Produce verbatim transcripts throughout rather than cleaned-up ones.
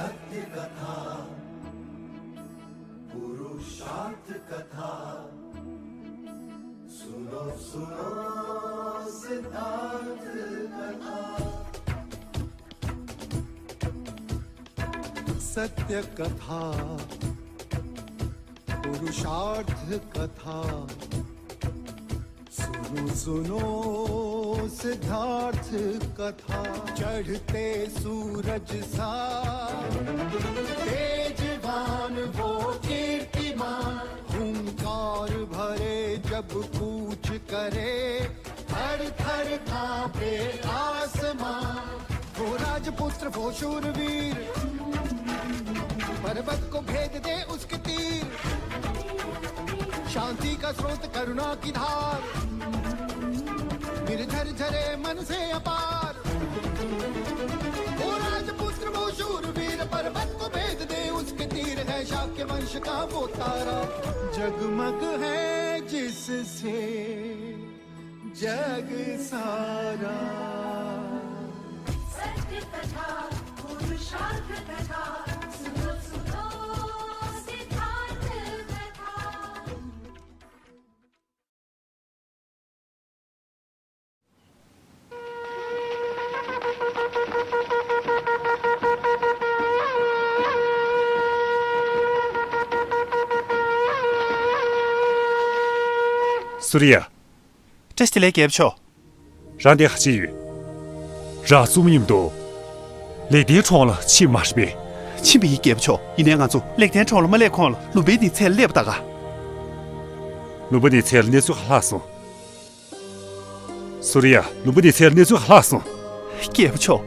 सत्य कथा, पुरुषार्थ कथा, सुनो सुनो सिद्धार्थ कथा। सत्य कथा, पुरुषार्थ कथा, सुनो सुनो सिद्धार्थ कथा। चढ़ते सूरज सा तेजवान वो कीर्तिमान, हुंकार भरे जब कूच करे, थर थर कांपे आसमां। वो राजपुत्र वो शूरवीर, पर्वत को भेद दे उसके तीर। शांति का स्रोत करुणा की धार, निर्झर झरे मन से अपार। वो राजपुत्र वो शूरवीर, पर्वत को भेद दे उसके तीर। है शाक्य वंश का वो तारा, जगमग है जिससे जग सारा। सत्य कथा, पुरुषार्थ कथा, सुनो सुनो सिद्धार्थ कथा। སུ་རི་ཡ། བཀྲ་ཤིས་བདེ་ལེགས་རྒྱལ་པོ་མཆོག། རང་འདི་ག་བྱེད་ཡོད། རང་བཙུན་མོ་མཉམ་དུ་ལེགས་ལྡན་གྲོང་ལ་ཕྱིན་མ་རེད་པས། ཕྱིན་པ་ཡིན་རྒྱལ་པོ་མཆོག། ཡིན་ནའི་ང་ཚོ་ལེགས་ལྡན་གྲོང་ལ་མ་སླེབས་གོང་ལ་ལུམ་བི་ནིའི་ཚལ་ལ་སླེབས་པ་ད་ག། ལུམ་བི་ནིའི་ཚལ་གནས་ཚུལ་ག་ལྷག་སོང་། སུ་རི་ཡ། ལུམ་བི་ནིའི་ཚལ་གནས་ཚུལ་ག་ལྷག་སོང་། རྒྱལ་པོ་མཆོག།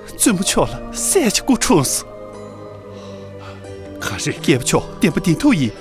བཙུན་མོ་མཆོག་ལ་སྲས་ཅིག་འཁྲུངས་སོང་། ག་རེ། རྒྱལ་པོ་མཆོག། བདེན་པ་བདེན་ཐུག་ཡིན།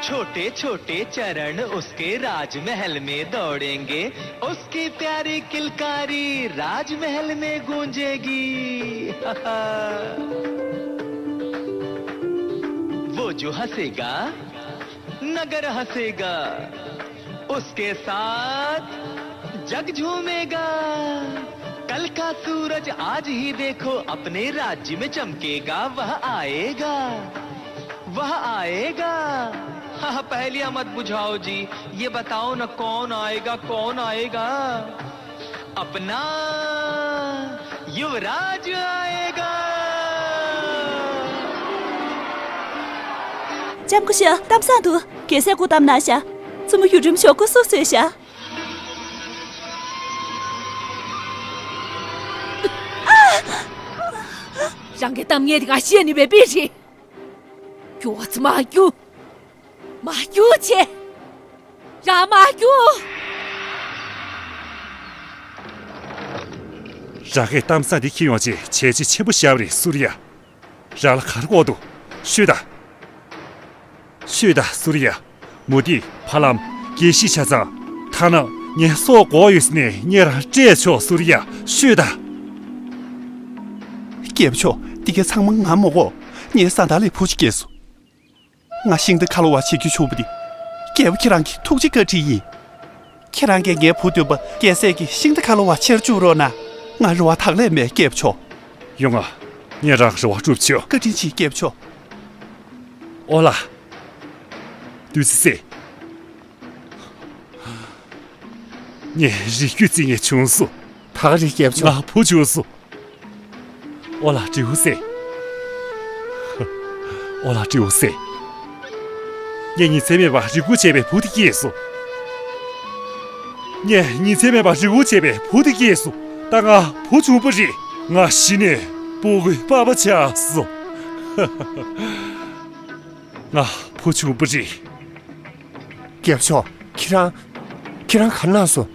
छोटे छोटे चरण उसके राजमहल में दौड़ेंगे, उसकी प्यारी किलकारी राजमहल में गूंजेगी। वो जो हंसेगा, नगर हंसेगा, उसके साथ जग झूमेगा। कल का सूरज आज ही देखो, अपने राज्य में चमकेगा, वह आएगा, वह आएगा। हाँ, पहेलियां मत बुझाओ जी, ये बताओ ना, कौन आएगा, कौन आएगा? अपना युवराज आएगा। ལྕམ་སྐུ་ཞབས། གཏམ་བཟང་འདུག། རྒྱལ་སྲས་སྐུ་བལྟམས་གནང་ཤག། བཙུན་མོ་ཡུལ་ཁྲིམས་མཆོག་སྐུ་གཟུགས་བཟོས་ཤག། རང་གི་གཏམ་ངན་དེ་ག་བཤད་ནི་བས་པི་རེད། རྒྱུ་བ་ཚོ་མ་རྒྱུ། མ་རྒྱུ་བྱེད། རང་མ་རྒྱུ། རང་གི་གཏམ་བཟང་དེ་ཁྱེར་ཡོང་བྱས་བྱས་རྗེས་ཆེན་པོ་བཞག་པ་རེད། སུ་རི་ཡ། རང་ལ་ག་རེ་དགོས་འདུག། ཤོད་དང་། ཤོད་དང་། སུ་རི་ཡ། མུ་ཏིག། ཕ་ལམ། དགེ་བཤེས་ཆ་ཚང་། ཐ་ན་ངའི་སྲོག་དགོས་ཡོད་ཟེར་ནའི་ངས་རང་སྤྲད་ཆོག། སུ་རི་ཡ། ཤོད་དང་། རྒྱལ་པོ་མཆོག། འདི་ག་ཚང་མ་ང་མ་གཏོགས་ངའི་བཟའ་ཟླ་ལ་བུ་ཅིག་སྐྱེས་སོང་། ང་ཤིང་རྟ་ཁ་ལོ་བ་བྱེད་རྒྱུ་བྱུང་བ་འདི། རྒྱལ་པོ་ཁྱེད་རང་གི་ཐུགས་རྗེ་བཀའ་དྲིན་ཡིན། ཁྱེད་རང་གིས་ངའི་བུ་འདུན་པ་རྒྱལ་སྲས་ཀྱི་ཤིང་རྟ་ཁ་ལོ་བ་ཆེར་བཅུག་རོགས་གནང་། ང་རེ་བ་དག་ལས་མེད། རྒྱལ་པོ་མཆོག། ཡོང་ང་། ངས་རང་རེ་བ་སྒྲུབ་ཆོག། བཀའ་དྲིན་ཆེ། རྒྱལ་པོ་མཆོག། ཨོ་ལགས། བདུད་རྩི་སེ། ངས་རིགས་རྒྱུད་རྩིས་ངེས་བྱུང་སོང་། ད་ག་རེད། རྒྱལ་པོ་མཆོག། ང་བུ་བྱུང་སོང་། ཨོ་ལགས་སྤྲེའུ་སེ། ཨོ་ལགས་སྤྲེའུ་སེ། ངས་ཉིན་མཚན་མེད་པར་རེ་སྒུག་བྱས་པའི་བུ་དེ་སྐྱེས་སོང་། ངས་ཉིན་མཚན་མེད་པར་རེ་སྒུག་བྱས་པའི་བུ་དེ་སྐྱེས་སོང་། ད་ང་བུ་བྱུང་བ་རེད། ང་གཞི་ནས་སྤུ་གུའི་པ་ཕ་ཆགས་སོང་། ང་བུ་ཆུང་པོ་རེད། རྒྱལ་པོ་མཆོག་ཁྱེད་རང་། ཁྱེད་རང་ག་རེ་གནང་སོང་།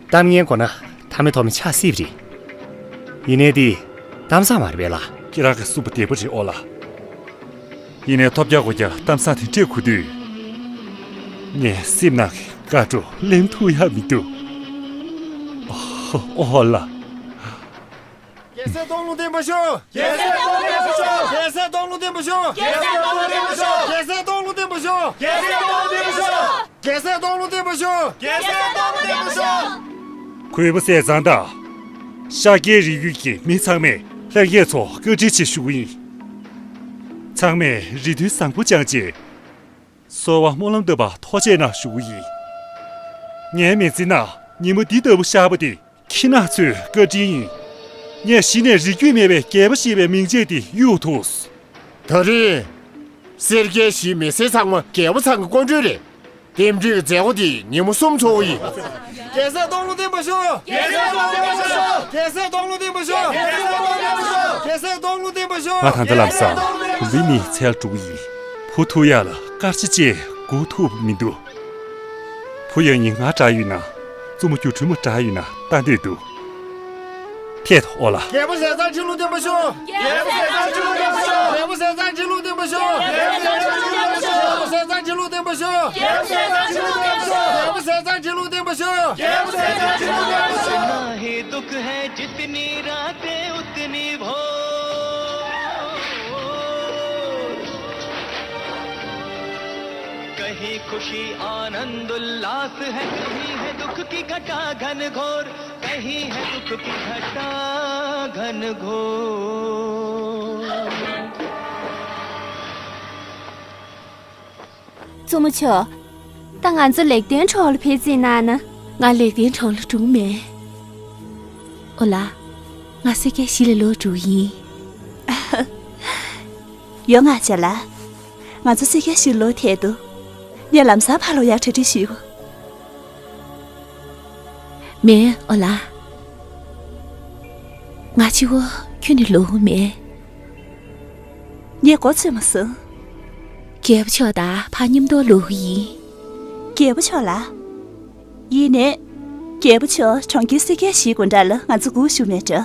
གཏམ་ངན་གོ་ན་མཐའ་མེད་ཐོག་མེད་ཆགས་སྲིད་པ་རེད། ཡིན་ནའི་འདི་གཏམ་བཟང་མ་རེད་པས་ལགས། ཁྱེད་རང་གིས་གསུངས་པ་བདེན་པ་རེད་ཨོ་ལགས། ཡིན་ནའི་ཐོབ་རྒྱག་དགོས་རྒྱག་གཏམ་བཟང་དེ་འདྲས་གོ་དུས། ངའི་སེམས་ནང་གི་དགའ་སྤྲོ་ལེན་ཐུབ་ཡག་མི་འདུག་ཨོ་ལགས། རྒྱལ་སྲས་སྟོང་ལུང་བསྟན་པ་ཤོག་རྒྱལ་སྲས་སྟོང་ལུང་བསྟན་པ་ཤོག་རྒྱལ་སྲས་སྟོང་ལུང་བསྟན་པ་ཤོག་རྒྱལ་སྲས་སྟོང་ལུང་བསྟན་པ་ཤོག་རྒྱལ་སྲས་སྟོང་ལུང་བསྟན་པ་ཤོག་རྒྱལ་སྲས་སྟོང་ལུང་བསྟན་པ་ཤོག་རྒྱལ་སྲས་སྟོང་ལུང་བསྟན་པ་ཤོག་རྒྱལ་སྲས་སྟོང་ལུང་བསྟན་པ་ཤོག་གུས་པ་ཟས་གཙང་དང་། ཤཱཀྱའི་རིགས་རྒྱུད་ཀྱི་མི་ཚང་མས་ལྷན་རྒྱས་ཚོ་བཀའ་དྲིན་ཆེ་ཞུ་གི་ཡིན། ཚང་མས་རེ་འདུན་བཟང་པོ་བཅངས་རྗེས། གསོལ་བ་སྨོན་ལམ་འདེབས་པར་ཐུགས་རྗེ་གནང་ཞུ་གི་ཡིན། ངའི་མི་ཚེ་ནང་ཉིན་མོ་འདི་ལྟ་བུ་ཤར་བ་དེ་ཁྱེད་རང་ཚོའི་བཀའ་དྲིན་ཡིན། ངས་གཞི་ནས་རིགས་རྒྱུད་མེད་པའི་རྒྱལ་པོ་ཞེས་པའི་མིང་ཆད་དེ་གཡུག་ཐུབ། ད་རེས་སེར་སྐྱའི་གཞིས་མི་སེར་ཚང་མ་རྒྱལ་པོ་ཚང་གི་སྐུ་མགྲོན་རེད། རྟེན་འབྲེལ་གྱི་མཛད་སྒོ་འདི་ཉིན་མོ་གསུམ་འཚོགས་ཀྱི་ཡིན། རྒྱལ་སྲས་སྟོང་ལུང་བསྟན་པ་ཤོག་རྒྱལ་སྲས་སྟོང་ལུང་བསྟན་པ་ཤོག་རྒྱལ་སྲས་སྟོང་ལུང་བསྟན་པ་ཤོག་རྒྱལ་སྲས་སྟོང་ལུང་བསྟན་པ་ཤོག་ང་ད་ལྟ་ལམ་སང་བུ་མི་འཚལ་འགྲོ་གི་ཡིན། བུ་ཐུག་ཡག་ལ་དཀར་ཆ་བཅས་སྒུག་ཐུབ་མི་འདུག་བུ་ཡང་ཉིན་ང་འདྲ་ཡོད་ན། བཙུན་མོ་སྒྱུ་འཕྲུལ་མ་འདྲ་ཡོད་ན་ལྟ་འདོད་འདུག་ཐད་ཐོག་ཨོ་ལ། རྒྱལ་པོ་ཟས་གཙང་ཁྲི་ལུང་བསྟན་པ་ཤོག་རྒྱལ་པོ་ཟས་གཙང་ཁྲི་ལུང་བསྟན་པ་ཤོག་རྒྱལ་པོ་ཟས་གཙང་ཁྲི་ལུང་བསྟན་པ་ཤོག་རྒྱལ་པོ་ཟས་གཙང་ཁྲི་ལུང་བསྟན་པ་ཤོག་རྒྱལ་པོ་ཟས་གཙང་ཁྲི་ལུང་བསྟན་པ་ཤོག་རྒྱལ་པོ་ཟས་གཙང་ཁྲི་ལུང་བསྟན་པ་ཤོག་རྒྱལ་པོ་ཟས་གཙང་ཁྲི་ལུང་བསྟན་པ་ཤོག कहीं खुशी आनंद उल्लास है, कहीं है दुख की घटा घनघोर, कहीं है दुख की घटा घनघोर। བཙུན་མོ་མཆོག་ད་ང་ཚོ་ལེགས་ལྡན་གྲོང་ལ་ཕེབས་རྩིས་གནང་ན། ང་ལེགས་ལྡན་གྲོང་ལ་འགྲོ་མེད། ཨོ་ལགས། ང་སེར་སྐྱའི་གཞིས་ལ་ལོག་འགྲོ་ཡིན། ཡོང་ང་ཅ་ལགས། ང་ཚོ་སེར་སྐྱའི་གཞིས་ལ་ལོག་ཐད་དུ། ངས་ལམ་སང་ཕར་ལོག་ཡག་གྲ་སྒྲིག་ཞུ། མེད་ཨོ་ལགས། ང་གཅིག་པོ་ཁྱོན་ནས་ལོག་མེད། ངས་མགོ་ཚོས་མ་སོང་། རྒྱལ་པོ་མཆོག་དང་ཕར་མཉམ་དུ་ལོག་གི་ཡིན། རྒྱལ་པོ་མཆོག་ལགས། ཡིན་ནའི། རྒྱལ་པོ་མཆོག་གྲོང་ཁྱེར་སེར་སྐྱའི་གཞིས་དགོང་དག་ལ་ང་ཚོ་སྒུག་བཞུགས་མེད་འགྲོ།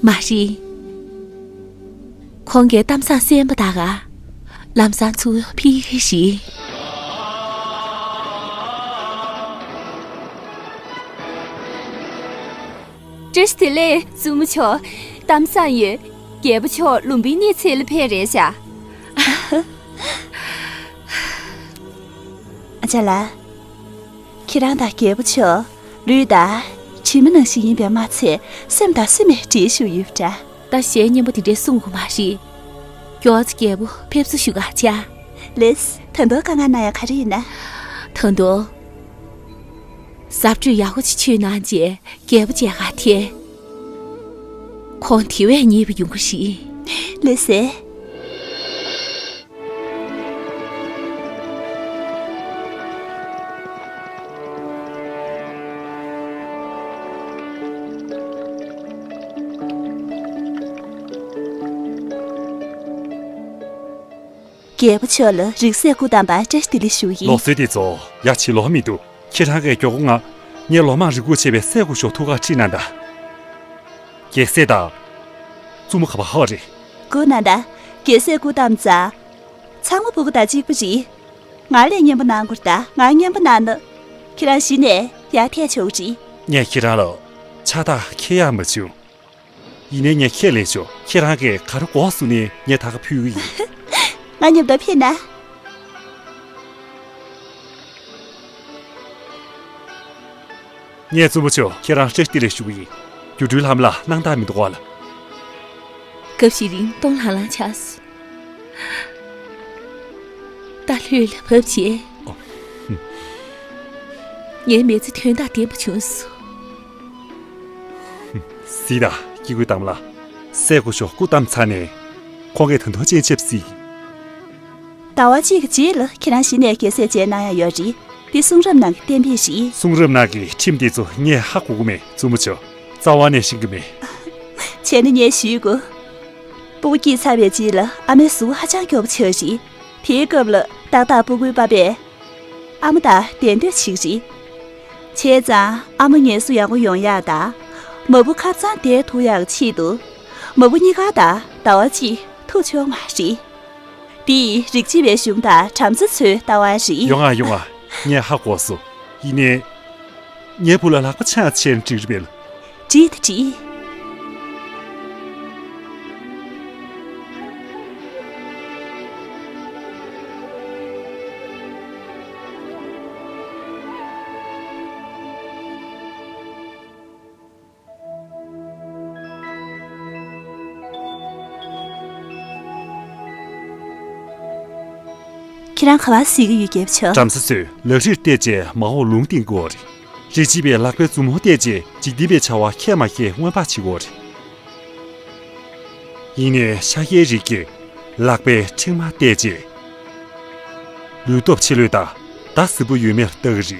མ་རེད། ཁོང་གིས་གཏམ་བཟང་གསན་པ་ད་ག་ལམ་སང་ཚུར་ཕེབས་ཀྱི་རེད། བཀྲ་ཤིས་བདེ་ལེགས་བཙུན་མོ་མཆོག་གཏམ་བཟང་ཡོད། རྒྱལ་པོ་མཆོག་ལུམ་བི་ནིའི་ཚལ་ལ་ཕེབས་རེད་ཤག་ཨ་ཅག་ལགས། ཁྱེད་རང་དང་རྒྱལ་པོ་མཆོག་ལུས་དང་གྲིབ་མ་ནང་བཞིན་ཡིན་པས་མ་ཚད་སེམས་དང་སེམས་མེད་འདྲེས་བཞུགས་ཡོད་པ་འདྲ། ད་གཞས་སྙན་པོ་དེ་འདྲས་གསུང་དགོས་མ་རེད། མགྱོགས་ཙམ་རྒྱལ་པོ་ཕེབས་བསུ་ཞུ་ག་ཆ། ལེས། ད་དུང་དཀའ་ངལ་གནང་ཡ་ག་རེ་ཡིན་ན། ད་དུང་། གཟབ་སྤྲོས་ཡག་པོ་ཅིག་བྱོས་གནང་རྗེས་རྒྱལ་པོ་མཇལ་ག་ཐད། ཁོང་དེ་བས་མཉེས་པོ་ཡོང་གི་རེད། ལེས་སེ། རྒྱལ་པོ་མཆོག་ལ་རིང་བསྲེལ་སྐུ་བལྟམས་པར་བཀྲ་ཤིས་བདེ་ལེགས་ཞུ་ཡིན། ལུགས་སྲོལ་འདི་ཚོ་ཡ་བྱེད་ལོང་མི་འདུག་ཁྱེད་རང་གིས་མགྱོགས་པོ་ང་ངའི་ལོ་མང་རེ་སྒུག་བྱས་པའི་སྲས་སྐུ་ཞབས་ཐུགས་ཁར་ཁྲིད་གནང་དང་། རྒྱལ་སྲས་དང་། བཙུན་མོ་ག་པར་ཕེབས་རེད། སྒུག་གནང་དང་། རྒྱལ་སྲས་སྐུ་བལྟམས་ཙང་། ཚང་མ་ཕྲུ་གུ་དང་གཅིག་པ་རེད། ང་ལ་སྙན་པོ་གནང་དགོས་རེད་ད། ང་སྙན་པོ་གནང་ན། ཁྱེད་རང་གཞི་ནས་ཡར་ཐད་ཆོག་གི་རེད། ངས་ཁྱེད་རང་ལ་ཕྱག་རྟགས་འཁྱེར་ཡག་མ་བྱུང་། ཡིན་ནའི་ངས་ཁས་ལེན་ཆོག་ཁྱེད་རང་གིས་ག་རེ་དགོས་གསུངས་ནའི་ངས་ད་ག་ཕུལ་གྱི་ཡིན། ང་མཉམ་དུ་ཕེབས་ན། ངས་བཙུན་མོ་མཆོག་ཁྱེད་རང་བཀྲ་ཤིས་བདེ་ལེགས་ཞུ་གི་ཡིན། སྒྱུ་འཕྲུལ་ལྷ་མོ་ལ་སྣང་དག་མི་འདུག་ག་ལགས། སྐབས་ཤིག་རིང་སྟོང་ལྷང་ལྷང་ཆགས་སོང་། ད་ལྷོད་ལ་བབས་བྱས། ཨོ། ངའི་མི་ཚེ་དོན་དང་ལྡན་པ་བྱུང་སོང་། གཟིགས་དང་། སྐྱེ་དགུའི་གདམས་ངག་སྲས་སྐུ་ཞབས་སྐུ་བལྟམས་ཚར་ནས། ཁོང་གིས་ད་དུང་སྤྱན་ཆབ་གཟིགས། ཟླ་བ་གཅིག་གི་རྗེས་ལ་ཁྱེད་རང་གཞི་ནས་རྒྱལ་སྲས་མཇལ་གནང་ཡག་ཡོད་རེད། འདི་གསུང་རབ་ནང་གི་གཏན་འབེབས་རེད། གསུང་རབ་ནང་གི་ཁྲིམས་འདི་ཚོ་ངས་ཧ་གོ་གི་མེད། བཙུན་མོ་མཆོག་རྩ་བ་ནས་ཤེས་ཀྱི་མེད། བྱས་ན་ངས་ཞུ་དགོས། སྤུ་གུ་སྐྱེས་ཚར་བའི་རྗེས་ལ་ཨ་མའི་གཟུགས་པོ་ཧ་ཅང་སྐྱོ་པོ་ཆགས་རེད། དེའི་སྐབས་ལ་ཏག་ཏག་སྤུ་གུའི་པ་ཕས་ཨ་མ་དང་བདེ་འདོད་བྱེད་ཀྱི་རེད། བྱས་ཙང་ཨ་མ་ངལ་གསོ་ཡག་པོ་ཡོང་ཡག་དང་། མ་བུ་ཁ་སང་བསྡད་ཐུབ་ཡག་གི་ཆེད་དུ། མ་བུ་གཉིས་ཀ་དང་ཟླ་བ་གཅིག་ཐུག་ཆོག་མ་རེད། འདི་ཡིས་རིགས་གཅིག་པའི་གཞུང་དང་བྲམ་ཟེ་ཚོའི་ལྟ་བ་རེད། ཡོང་ང་ཡོང་ང་། ངས་ཧ་གོ་སོང་། ཡིན་ནའི། ངའི་བུ་ལ་ལག་པ་འཆང་བྱས་ན་འགྲིག་རེད་པས། འགྲིག་ད་འགྲིག། ཁྱེད་རང་ག་པར་གཟིགས་ཀྱི་ཡོད། རྒྱལ་པོ་མཆོག་བྲམ་ཟེ་ཚོས་ལག་རིས་བལྟས་རྗེས་མ་འོངས་ལུང་བསྟན་དགོས་རེད། རིགས་གཅིག་པས་ལག་པའི་མཛུབ་མོ་བལྟས་རྗེས་འཇིག་རྟེན་པའི་བྱ་བ་ཁེལ་མ་ཁེལ་མངོན་པར་བྱེད་དགོས་རེད། ཡིན་ནའི་ཤཱཀྱའི་རིགས་ཀྱིས་ལག་པའི་མཁྲིག་མ་བལྟས་རྗེས། ལུས་སྟོབས་ཆེ་ལོས་དང་ཟླ་ཟིན་པོ་ཡོད་མེད་ལ་བལྟ་གི་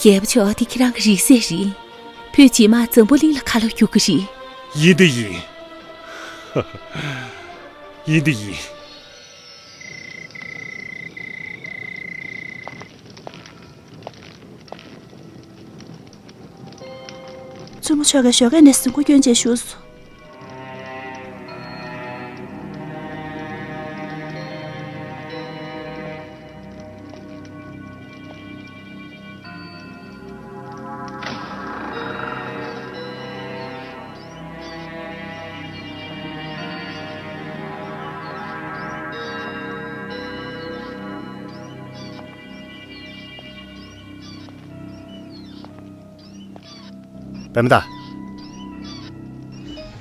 རེད། རྒྱལ་པོ་མཆོག་དེ་ཁྱེད་རང་གི་རིགས་སྲས་རེད། བོད་རྗེས་མ་འཛམ་བུ་གླིང་ལ་ཁ་ལོ་སྒྱུར་གི་རེད། ཡིན་དུ་ཡིན། ཡིན་དུ་ཡིན། བཙུན་མོ་མཆོག་གིས་ཞོགས་ཀས་ནས་གཟུགས་པོ་སྐྱོན་བྱས་བཞུགས་སོང་། པདྨ་བདག་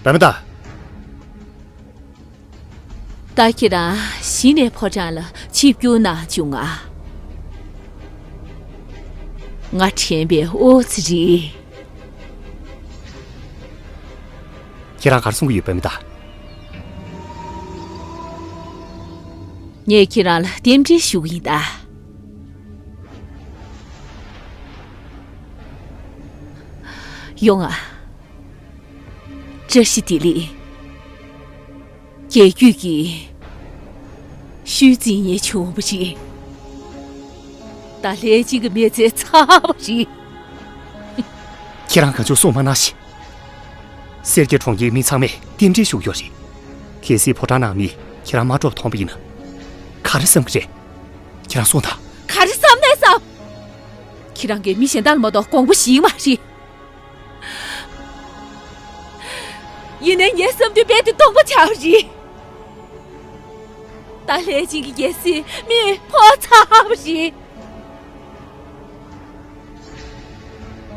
པདྨ་བདག་ད་ཁྱེད་རང་གཞི་ནས་ཕོ་བྲང་ལ་ཆིབས་བསྒྱུར་གནང་བྱུང་ང་། ང་དྲན་པའི་ཨོ་ཙི་རེད། ཁྱེད་རང་ག་རེ་གསུང་གི་ཡོད། པདྨ་བདག་ངས་ཁྱེད་རང་ལ་རྟེན་འབྲེལ་ཞུ་གི་ཡིན་ད། ཡོང་ང་། བཀྲ་ཤིས་བདེ་ལེགས། རྒྱལ་རྒྱུད་ཀྱི་ཤུལ་རྫིག་ཉེན་བྱུང་བ་རེད། ད་ལྷས་སྦྱིན་གྱི་མི་ཚེ་ཚར་བ་རེད། ཁྱེད་རང་གང་བྱུང་གསུང་མ་གནང་ཞིག་སེར་སྐྱའི་གྲོང་ཁྱེར་མི་ཚང་མས་རྟེན་འབྲེལ་ཞུ་གི་ཡོད་རེད། གལ་སྲིད་ཕོ་བྲང་ནང་མི་ཁྱེད་རང་མ་འགྲོ་བ་མཐོང་པ་ཡིན་ན། ག་རེ་བསམ་གི་རེད། ཁྱེད་རང་གསུངས་དང་། ག་རེ་བསམ་ནས་བསམ། ཁྱེད་རང་གིས་མི་གཞན་དག་ལ་མ་གཏོགས་དགོངས་པ་ཞིག་མ་རེད། ཡིན་ནའི་ངའི་བསམ་དོན་རྦད་དེ་སྟོང་པ་ཆགས་པ་རེད། ད་ལྷས་སྦྱིན་གྱི་རྒྱལ་སྲིད་མེ་ཕོག་ཚར་བ་རེད།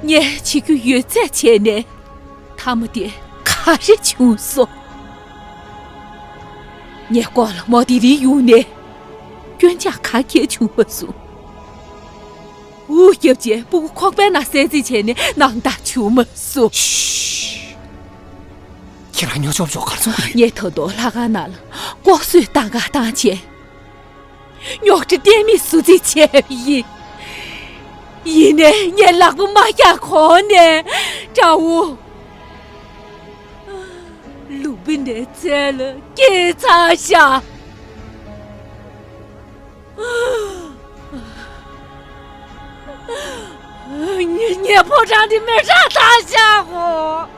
ངས་བྱེད་རྒྱུ་ཡོད་ཚད་བྱས་ནས་མཐའ་མ་དེ་ག་རེ་བྱུང་སོང་། ངས་ལྐོག་ལ་མོ་དེ་རིང་ཡོང་ནས་སྐྱོན་ཆ་ག་གེ་བྱུང་མ་སོང་། འུ་སྐྱབས་རྗེས་སྤུ་གུ་ཁོག་པའི་ནང་གསལ་རྩིས་བྱས་ནས་ནང་ལྟ་བྱུང་མ་སོང་། ཤི། ཁྱེད་རང་ཉོ་ཆོག་ཆོག་གར་སོང་གི་རེད། ངས་ད་དུང་ལྷ་ཁང་ནང་ལ་ལྐོག་གསོད་བཏང་ག་བཏང་བྱས། རྙོག་དྲ་གཏན་མེད་བཟོ་རྩིས་བྱས་པ་ཡིན། ཡིན་ནའི་ངས་ལག་པ་མ་བརྐྱངས་གོང་ནས་དགྲ་བོ། ལུམ་བི་ནིའི་རྩལ་ལ་སྐྱེས་ཚར་ཤག་ངས་ངའི་ཕོ་བྲང་འདི་མེ་སྲེག་བཏང་བཞག་གོ།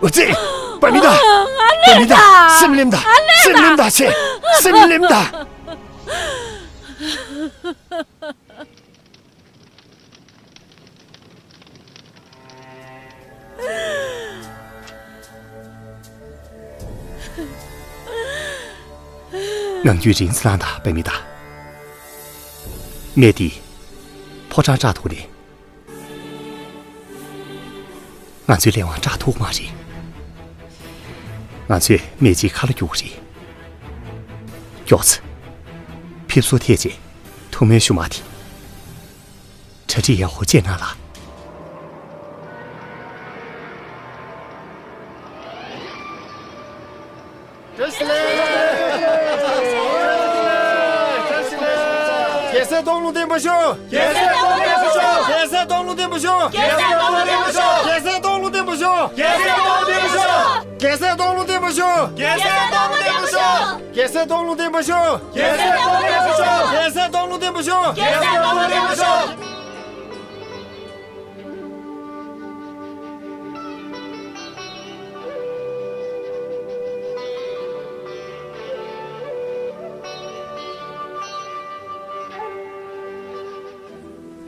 ཨོ་ཙི། པདྨ་བདག་ང་ལས་པདྨ་བདག་དང་སེམས་ལེམ་དང་། ང་ལས་སེམས་ལེམ་དང་། དང་། སེམས་ལེམ་དང་། ངང་རྒྱུད་རིང་ཙམ་ལངས་དང་། པདྨ་བདག་གནས་འདི་ཕོ་བྲང་བཀྲག་ཐུག་ནས། ང་ཚོའི་ལས་དབང་བཀྲག་ཐུག་མ་རེད། ང་ཚོས་མེ་ལྕེའི་ཁ་ལོ་རྒྱུག་གི་རེད། མགྱོགས་ཚེ། ཕེབས་བསུ་ཐེག་ཆེན་ཐུགས་སྨོན་ཞུ་མ་དེ། གྲ་སྒྲིག་ཡག་པོ་བྱས་གནང་ལ། བཀྲ་ཤིས་བདེ་ལེགས། བཀྲ་ཤིས་བདེ་ལེགས། རྒྱལ་སྲས་སྟོང་ལུང་བསྟན་པ་ཤོག་རྒྱལ་སྲས་སྟོང་ལུང་བསྟན་པ་ཤོག་རྒྱལ་སྲས་སྟོང་ལུང་བསྟན་པ་ཤོག་རྒྱལ་སྲས་སྟོང་ལུང་བསྟན་པ་ཤོག་རྒྱལ་སྲས་སྟོང་ལུང་བསྟན་པ་ཤོག་རྒྱལ་སྲས་སྟོང་ལུང་བསྟན་པ་ཤོག་རྒྱལ་སྲས་སྟོང་ལུང་བསྟན་པ་ཤོག་རྒྱལ་སྲས་སྟོང་ལུང་བསྟན་པ་ཤོག་རྒྱལ་སྲས་སྟོང་ལུང་བསྟན་པ་ཤོག་རྒྱལ་སྲས་སྟོང་ལུང་བསྟན་པ་ཤོག་རྒྱལ་སྲས་སྟོང་ལུང་བསྟན་པ་ཤོག་རྒྱལ་སྲས་སྟོང་ལུང་བསྟན་པ་ཤོག་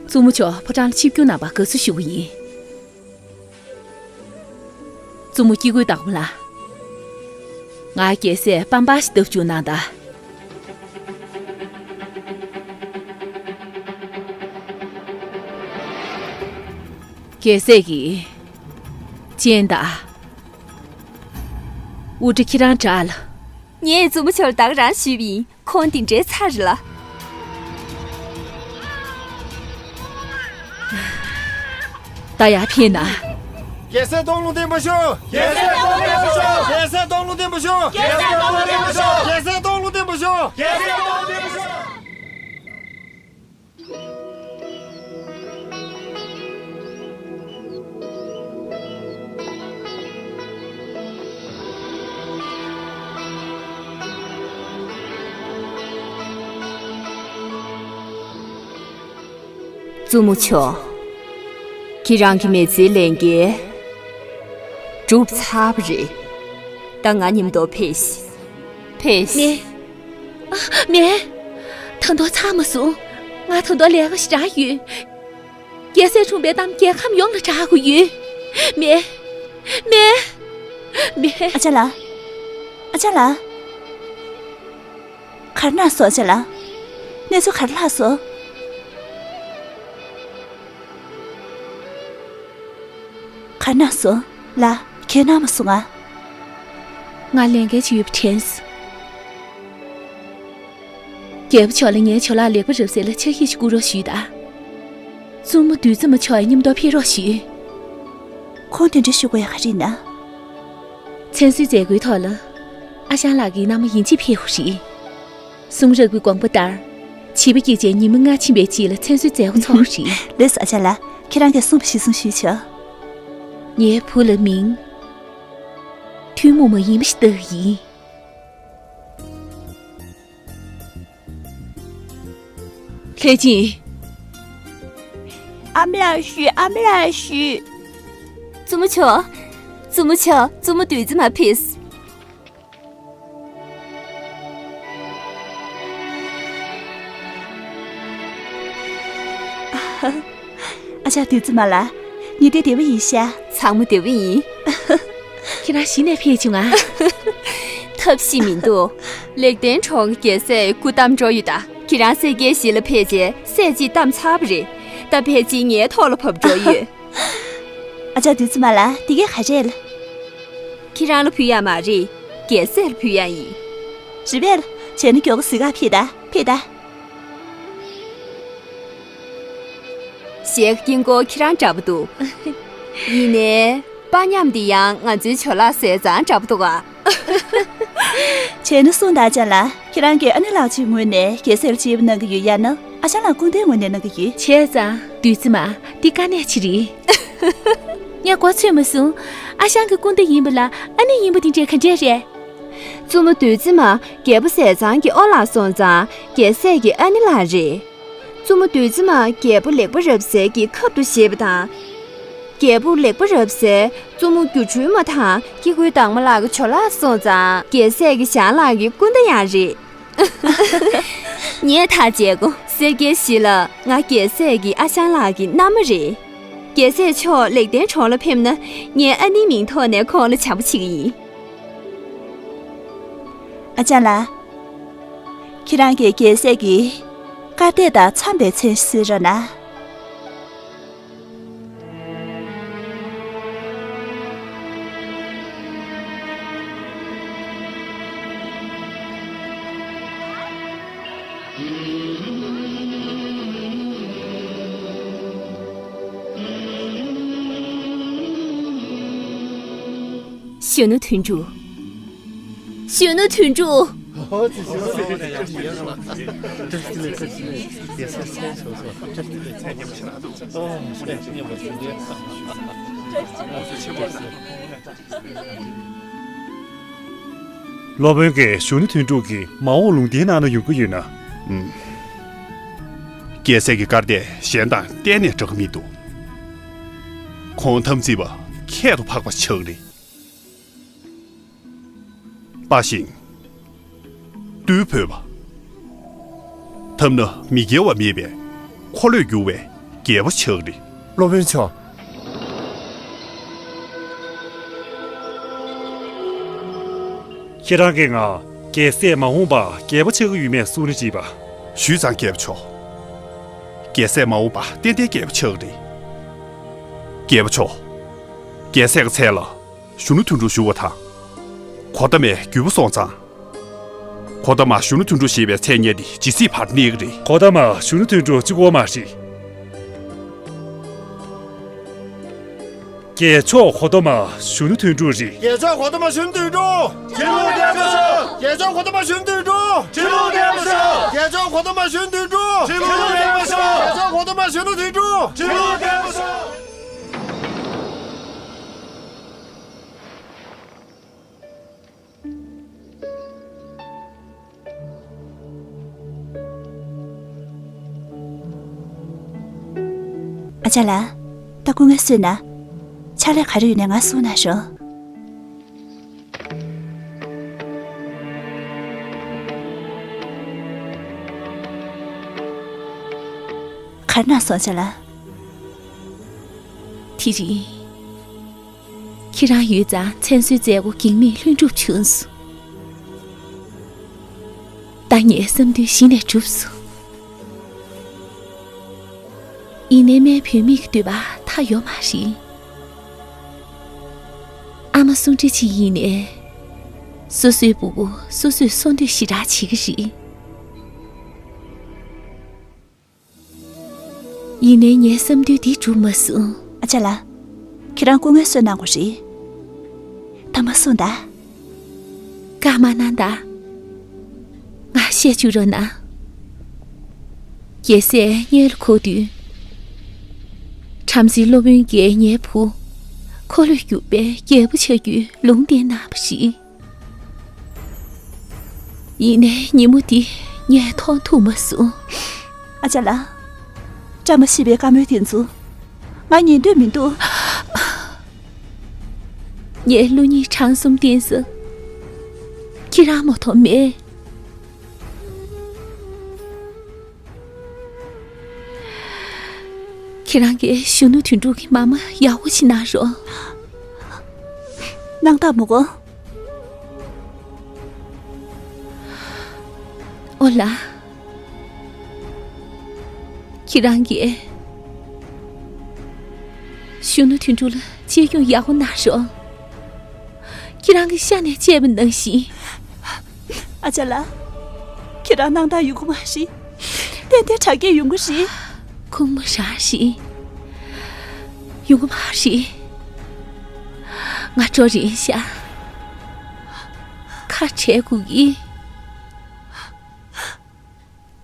བཙུན་མོ་མཆོག་ཕོ་བྲང་ལ་ཆིབས་བསྒྱུར་གནང་བར་དགའ་བསུ་ཞུ་གི་ཡིན། བཙུན་མོ་སྐྱེ་དགུའི་བདག་པོ་ལགས། ང་རྒྱལ་སྲས་པམ་པ་ཞིག་བཏབ་བཅུག་གནང་དང་། རྒྱལ་སྲས་ཀྱིས་སྤྱན་དང་། དབུ་སྐྲ་ཁྱེད་རང་བྲེགས་ལ། ངས་བཙུན་མོ་མཆོག་ལ་ད་ག་རང་ཞུས་པ་ཡིན། ཁོང་འདི་འདྲའི་ཚ་རེད་ལ། ད་ཡར་ཕེབས་ན། རྒྱལ་སྲས་སྟོང་ལུང་བསྟན་པ་ཤོག་རྒྱལ་སྲས་སྟོང་ལུང་བསྟན་པ་ཤོག་རྒྱལ་སྲས་སྟོང་ལུང་བསྟན་པ་ཤོག་རྒྱལ་སྲས་སྟོང་ལུང་བསྟན་པ་ཤོག་རྒྱལ་སྲས་སྟོང་ལུང་བསྟན་པ་ཤོག་རྒྱལ་སྲས་སྟོང་ལུང་བསྟན་པ་ཤོག་བཙུན་མོ་མཆོག་ཁྱེད་རང་གི་མི་ཚེའི་ལས་འགན་གྲུབ་ཚར་བ་རེད། ད་ང་མཉམ་དུ་ཕེབས་ཤིག་ཕེབས་ཤིག་མེད། ཨ། མེད། ད་དུང་ཚར་མ་སོང་། ང་ད་དུང་ལས་ཀ་ཞེ་དྲག་ཡོད། རྒྱལ་སྲས་འཁྲུངས་པའི་གཏམ་རྒྱལ་ཁམས་ཡོངས་ལ་གྲགས་དགོས་ཡོད། མེད། མེད། མེད། ཨ་ཅག་ལགས། ཨ་ཅག་ལགས། ག་རེ་གནང་སོང་ཨ་ཅག་ལགས། གནས་ཚུལ་ག་རེ་ལྷག་སོང་། ག་རེ་གནང་སོང་། ལགས། གང་གནང་མ་སོང་ང་། ང་ལས་འགན་ཅིག་ཡོད་པ་དྲན་སོང་། རྒྱལ་པོ་མཆོག་ལ་ངའི་ཇོ་ལགས་ལེགས་པར་རབ་གསལ་ལ་ཕྱག་བཞེས་ཤིག་བསྐུར་རོགས་ཞུས་དང་། བཙུན་མོ་བདུད་རྩི་མ་མཆོག་མཉམ་དུ་ཕེབས་རོགས་ཞུས། ཁོང་དེ་འདྲ་ཞུ་དགོས་ཡ་ག་རེ་ཡིན་ན། མཚན་གསོལ་མཛད་སྒོའི་ཐོག་ལ། ཨ་ཞང་ལགས་ཀྱི་མནའ་མ་ཡིན་གཅིག་ཕེབས་ཡོད་རེད། གསུང་རབ་ཀྱི་དགོངས་པ་ལྟར། བྱིས་པ་སྐྱེས་རྗེས་ཉི་མ་ལྔ་ཕྱིན་པའི་རྗེས་ལ་མཚན་གསོལ་མཛད་སྒོ་ཚོགས་རེད། ལགས་སོ་ཨ་ཅག་ལགས། ཁྱེད་རང་གིས་གསུངས་པ་གཞིར་བཟུང་ཞུས་ཆོག་ངའི་བུ་ལ་མིང་། ཐུན་མོང་མ་ཡིན་པ་ཞིག་བཏགས་ཀྱི་ཡིན། ལྷས་སྦྱིན། ཨ་མ་ལགས་ཞུས། ཨ་མ་ལགས་ཞུས། བཙུན་མོ་མཆོག་བཙུན་མོ་མཆོག་བཙུན་མོ་བདུད་རྩི་མ་ཕེབས། ཨ་ཅག་བདུད་རྩི་མ་ལགས། ངེད་དེ་བདེ་པོ་ཡིན་ཤག་ཚང་མ་བདེ་པོ་ཡིན། ཁྱེད་རང་གཞི་ནས་ཕེབས་བྱུང་ང་། ཐབས་ཤེས་མི་འདུག་ལེགས་ལྡན་གྲོང་གི་རྒྱལ་སྲས་སྐུ་བལྟམས་འགྲོ་ཡོད་ད། ཁྱེད་རང་སེར་སྐྱའི་གཞི་ལ་ཕེབས་རྗེས་སྲས་གཅིག་བལྟམས་ཚར་བ་རེད། ད་ཕལ་ཆེར་ངའི་ཐོག་ལ་བབས་འགྲོ་ཡོད། ཨ་ཅག་བདུད་རྩི་མ་ལགས། འདི་གས་ག་རེ་རེད། ཁྱེད་རང་ལ་ཕུལ་ཡག་མ་རེད། རྒྱལ་སྲས་ལ་ཕུལ་ཡག་ཡིན། རེད་པས། བྱས་ན་མགྱོགས་པོ་གཟིགས་གར་ཕེབས་དང་། ཕེབས་དང་། གཞས་ཀྱི་དཀྱིལ་འཁོར་ཁྱེད་རང་འདྲ་པོ་འདུག་ཡིན་ནའི། དཔའ་ཉམས་འདི་ཡང་ང་ཚོའི་ཇོ་ལགས་ཟས་གཙང་འདྲ་པོ་འདུག་ག་བྱས་ན་གསུངས་དང་ཨ་ཅག་ལགས། ཁྱེད་རང་གིས་ཨ་ནེ་ལགས་ཀྱི་ངོས་ནས་རྒྱལ་སྲས་ལ་གཅེས་པ་གནང་གི་ཡོད་ཡ་ན། ཨ་ཞང་ལགས་སྐུ་ཟླའི་ངོས་ནས་གནང་གི་ཡོད། བྱས་ཙང་བདུད་རྩི་མ་འདི་དཀའ་གནད་ཅིག་རེད། ངས་གོ་ཚོད་མ་སོང་། ཨ་ཞང་གི་སྐུ་ཟླ་ཡིན་པ་ལ་ཨ་ནེ་ཡིན་པ་འདི་འདྲས་ག་འདྲས་རེད། བཙུན་མོ་བདུད་རྩི་མ་རྒྱལ་པོ་ཟས་གཙང་གི་ཨོ་ལགས་སོང་ཙང་རྒྱལ་སྲས་ཀྱི་ཨ་ནེ་ལགས་རེད། བཙུན་མོ་བདུད་རྩི་མ་རྒྱལ་པོ་ལེགས་པ་རབ་གསལ་གྱི་ཁབ་ཏུ་བཞེས་པ་དང་། རྒྱལ་པོ་ལེགས་པ་རབ་གསལ་བཙུན་མོ་སྒྱུ་འཕྲུལ་མ་དང་སྐྱེ་དགུའི་བདག་མོ་ལགས་ཀྱི་ཇོ་ལགས་སོང་ཙང་རྒྱལ་སྲས་ཀྱི་ཞང་ལགས་ཀྱི་སྐུ་ཟླ་ཡང་རེད། ངས་ཐག་བཅད་གོ་སེར་སྐྱའི་གཞི་ལ་ང་རྒྱལ་སྲས་ཀྱི་ཨ་ཞང་ལགས་ཀྱི་མནའ་མ་རེད། རྒྱལ་སྲས་མཆོག་ལེགས་ལྡན་གྲོང་ལ་ཕེབས་ན་ངས་ཨ་ནེའི་མིང་ཐོག་ནས་ཁོང་ལ་བྱམས་པོ་བྱེད་ཀྱི་ཡིན། ཨ་ཅག་ལགས། ཁྱེད་རང་གིས་རྒྱལ་སྲས་ཀྱི་བཀའ་གཏེར་དང་འཚམས་པའི་མཚན་གསོལ་རོགས་གནང་། གཞོན་ནུ་དོན་གྲུབ། གཞོན་ནུ་དོན་གྲུབ། སློབ་དཔོན་གྱིས་གཞོན་ནུ་དོན་གྲུབ་ཀྱི་མ་འོངས་ལུང་བསྟན་གནང་ན་ཡོང་གི་ཡོད་ན། ཨུམ། རྒྱལ་སྲས་ཀྱི་བཀའ་དེ་གཞན་དང་གཏན་ནས་འདྲ་གི་མི་འདུག་ཁོང་དམ་ཚིག་པ་ཁྱད་དུ་འཕགས་པ་ཆགས་རེད། དཔའ་ཞིང་རྟུལ་ཕོད་པ། ཐབས་ན་མི་དགེ་བ་མེད་པའི་འཁོར་ལོས་སྒྱུར་བའི་རྒྱལ་པོ་ཆགས་རེད། སློབ་དཔོན་མཆོག་ཁྱེད་རང་གིས་ང་རྒྱལ་སྲས་མ་འོངས་པ་རྒྱལ་པོ་ཆགས་ཀྱི་ཡོད་མེད་གསུང་ནི་ཅིག་པ། ཞུས་ཙང་རྒྱལ་པོ་མཆོག་རྒྱལ་སྲས་མ་འོངས་པ་ཏན་ཏན་རྒྱལ་པོ་ཆགས་རེད། རྒྱལ་པོ་མཆོག་རྒྱལ་སྲས་ཀྱི་མཚན་ལ་གཞོན་ནུ་དོན་གྲུབ་ཞུ་བ་དང་། གོ་ཏ་མའི་རྒྱུས་པོ་སོང་ཙང་། གོ་ཏ་མ་གཞོན་ནུ་དོན་གྲུབ་ཞེས་པའི་མཚན་སྙན་དེ་ཇི་སྲིད་བར་གནས་ཀྱི་རེད། གོ་ཏ་མ་གཞོན་ནུ་དོན་གྲུབ་གཅིག་པོ་མ་རེད། རྒྱལ་མཆོག་གོ་ཏ་མ་གཞོན་ནུ་དོན་གྲུབ་རེད། རྒྱལ་མཆོག་གོ་ཏ་མ་གཞོན་ནུ་དོན་གྲུབ། ཕྱི་ལོགས་བསྡད་པ་ཤོག་རྒྱལ་མཆོག་གོ་ཏ་མ་གཞོན་ནུ་དོན་གྲུབ། ཕྱི་ལོགས་བསྡད་པ་ཤོག་རྒྱལ་མཆོག་གོ་ཏ་མ་གཞོན་ནུ་དོན་གྲུབ། ཕྱི་ལོགས་བསྡད་པ་ཤོག་རྒྱལ་མཆོག་གོ་ཏ་མ་གཞོན་ནུ་དོན་གྲུབ། ཕྱི་ལོགས་བསྡད་པ་ཤོག་ཨ་ཅག་ལགས། ད་སྐུ་ངལ་གསོས་ན། ཕྱག་ལས་ག་རེ་ཡོད་ན་ང་གསུང་གནང་ཤོག་ག་རེ་གནང་སོང་ཨ་ཅག་ལགས། དེ་རིང་། ཁྱེད་རང་ཡོད་ཙང་མཚན་གསོལ་མཛད་སྒོ་གེགས་མེད་ལྷུན་གྲུབ་བྱུང་སོང་། ད་ངའི་བསམ་འདུན་གཞི་ནས་གྲུབ་སོང་། ཡིན་ནའི་སྨན་བུད་མེད་ཀྱི་འདོད་པ་མཐའ་ཡོད་མ་རེད། ཨ་མ་གསུང་འདྲི་ཅིག་ཡིན་ནའི། སོ་སོའི་སྤུ་གུ་སོ་སོས་གསོ་འདོད་ཞེ་དྲག་བྱེད་ཀྱི་རེད། ཡིན་ནའི་ངའི་བསམ་འདུན་འདི་འགྲུབ་མ་སོང་། ཨ་ཅག་ལགས། ཁྱེད་རང་སྐུ་ངལ་གསོ་གནང་དགོས་རེད། ད་མ་གསུངས་ད། བཀའ་མ་གནང་ད། ང་བཤད་བཅུག་རོགས་གནང་། རྒྱལ་སྲས་སྔོན་ལ་འཁོར་དུས། བྲམ་ཟེ་སློབ་དཔོན་གྱིས་ངའི་བུ། འཁོར་ལོས་སྒྱུར་བའི་རྒྱལ་པོ་ཆགས་རྒྱུའི་ལུང་བསྟན་གནང་བ་རེད། ཡིན་ནའི་ཉིན་མོ་འདི་ངས་མཐོང་ཐུབ་མ་སོང་། ཨ་ཅག་ལགས། བཀྲ་མ་ཤིས་པའི་བཀའ་མོལ་དེ་ཚོ་ང་ཉན་འདོད་མི་འདུག་ངའི་བློ་སྙིང་བྲང་གསུམ་བསྟན་ས་ཁྱེད་རང་མ་གཏོགས་མེད། ཁྱེད་རང་གིས་གཞོན་ནུ་དོན་གྲུབ་ཀྱི་མ་མ་ཡག་པོ་ཞིག་གནང་རོགས། གནང་དང་མོ་གོ། ཨོ་ལ། ཁྱེད་རང་གིས་གཞོན་ནུ་དོན་གྲུབ་ལ་གཅེས་སྐྱོང་ཡག་པོ་གནང་རོགས། ཁྱེད་རང་གི་ཤ་ནས་བཅད་པ་ནང་བཞིན། ཨ་ཅག་ལགས། ཁྱེད་རང་གནང་སྟངས་ཡོང་གི་མ་རེད། ཏན་ཏན་དྲག་སྐྱེད་ཡོང་གི་རེད། ཁུངས་མ་རང་རེད། ཡོང་གི་མ་རེད། ང་འགྲོ་རན་ཤག་ཁ་བྲལ་དགོས་ཀྱི།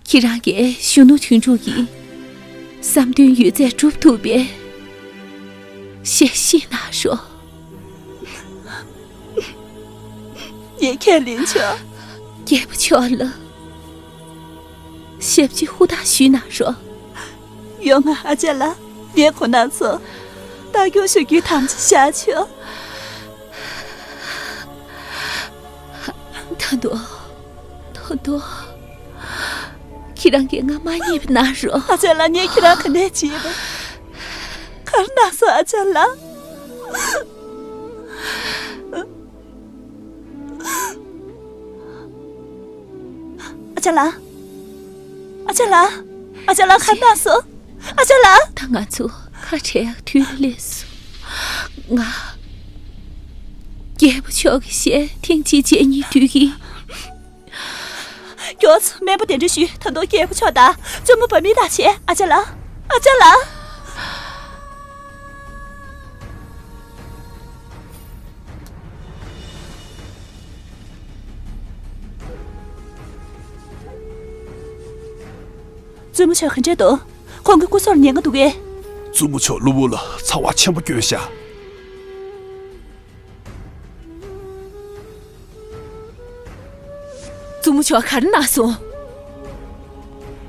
ཁྱེད་རང་གིས་གཞོན་ནུ་དོན་གྲུབ་ཀྱི་བསམ་དོན་ཡོད་ཚད་སྒྲུབ་ཐུབ་པའི་ཞལ་བཞེས་གནང་རོགས། ངས་ཁས་ལེན་བྱ། རྒྱལ་པོ་མཆོག་ལ་ཞབས་ཕྱི་ཧུར་ཐག་ཞུས་གནང་རོགས། ཡོང་ང་ཨ་ཅག་ལགས། ངས་ཁོ་ན་ཚོ་ལྟ་སྐྱོང་ཞུ་རྒྱུའི་དམ་བཅའ་བཞག་ཆོག་ད་དུང་། ད་དུང་། ཁྱེད་རང་གིས་ང་མ་ཉེས་པ་གནང་རོགས། ཨ་ཅག་ལགས། ངས་ཁྱེད་རང་ག་ནས་བྱེད་པ། ག་རེ་གནང་སོང་ཨ་ཅག་ལགས། ཨ་ཅག་ལགས། ཨ་ཅག་ལགས། ཨ་ཅག་ལགས་ག་རེ་གནང་སོང་། ཨ་ཅག་ལགས། ད་ང་ཚོ་ཁ་བྲལ་ཡག་དུས་ལ་སླེབས་སོང་། ང་རྒྱལ་པོ་མཆོག་གི་ཞལ་ཐེངས་གཅིག་མཇལ་སྙིང་འདོད་ཀྱིས། མགྱོགས་སོང་། སྨན་པ་གདན་འདྲེན་ཞུས། ད་དུང་རྒྱལ་པོ་མཆོག་དང་བཙུན་མོ་བ་མི་དང་བྱས། ཨ་ཅག་ལགས། ཨ་ཅག་ལགས། བཙུན་མོ་མཆོག་ག་འདྲས་འདུག་ཁོང་གི་སྐུ་སྲོག་ལ་ཉེན་ཁ་འདུག་གས། བཙུན་མོ་མཆོག་གློ་བུར་ལ་ཚ་བ་ཆེན་པོ་སྐྱོན་ཤག་བཙུན་མོ་མཆོག་ག་རེ་གནང་སོང་།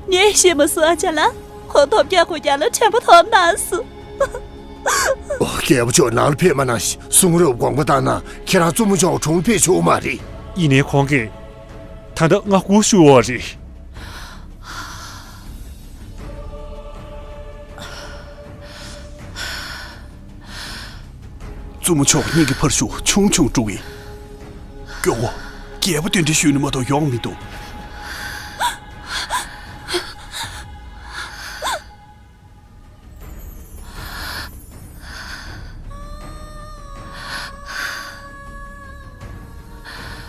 ངས་ཤེས་མ་སོང་། ཨ་ཅག་ལགས། ཁོང་ཐོབ་རྒྱག་དགོས་རྒྱག་ལ་དྲན་པ་ཐོར་གནང་སོང་། ཨོ། རྒྱལ་པོ་མཆོག་ནང་ལ་ཕེབས་མ་གནང་ཞིག་གསུང་རབ་དགོངས་པ་ལྟར་ན་ཁྱེད་རང་བཙུན་མོ་མཆོག་དྲུང་ལ་ཕེབས་ཆོག་མ་རེད། ཡིན་ནའི་ཁོང་གིས་ད་ལྟ་ང་སྒུག་བཞུགས་ཡོད་རེད། བཙུན་མོ་མཆོག་སྙིང་གི་འཕར་ཤུགས་ཆུང་ཆུང་འགྲོ་གི། སྐྱོ་བོ། རྒྱལ་པོ་གདན་འདྲེན་ཞུས་ནས་མ་གཏོགས་ཡོང་མི་འདུག་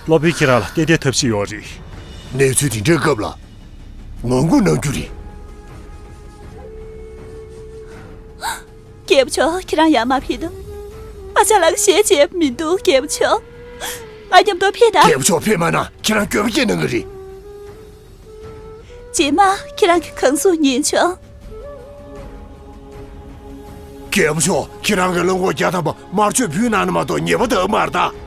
སློབ་དཔོན་ཁྱེད་རང་ལ་ཏན་ཏན་ཐབས་ཤེས་ཡོད་རེད། གནས་ཚུལ་དེ་འདྲའི་སྐབས་ལ་ངང་སྒུག་གནང་རྒྱུ་རེད། རྒྱལ་པོ་མཆོག་ཁྱེད་རང་ཡར་མར་ཕེབས་དང་། ཨ་ཅག་ལགས་ཞལ་མཇལ་མི་འདུག་རྒྱལ་པོ་མཆོག་ང་མཉམ་དུ་ཕེབས་དང་། རྒྱལ་པོ་མཆོག་ཕེབས་མ་གནང་། ཁྱེད་རང་འགྱོད་པ་སྐྱེས་གནང་གི་རེད། རྗེས་མ་ཁྱེད་རང་གིས་གང་གསུང་ཉན་ཆོག་རྒྱལ་པོ་མཆོག་ཁྱེད་རང་གི་བློན་པོ་བརྒྱ་ཐམ་པ་དམར་མཆོད་ཕུལ་གནང་ན་མ་གཏོགས་ཉེས་པ་འདུག་མ་རེད་ད།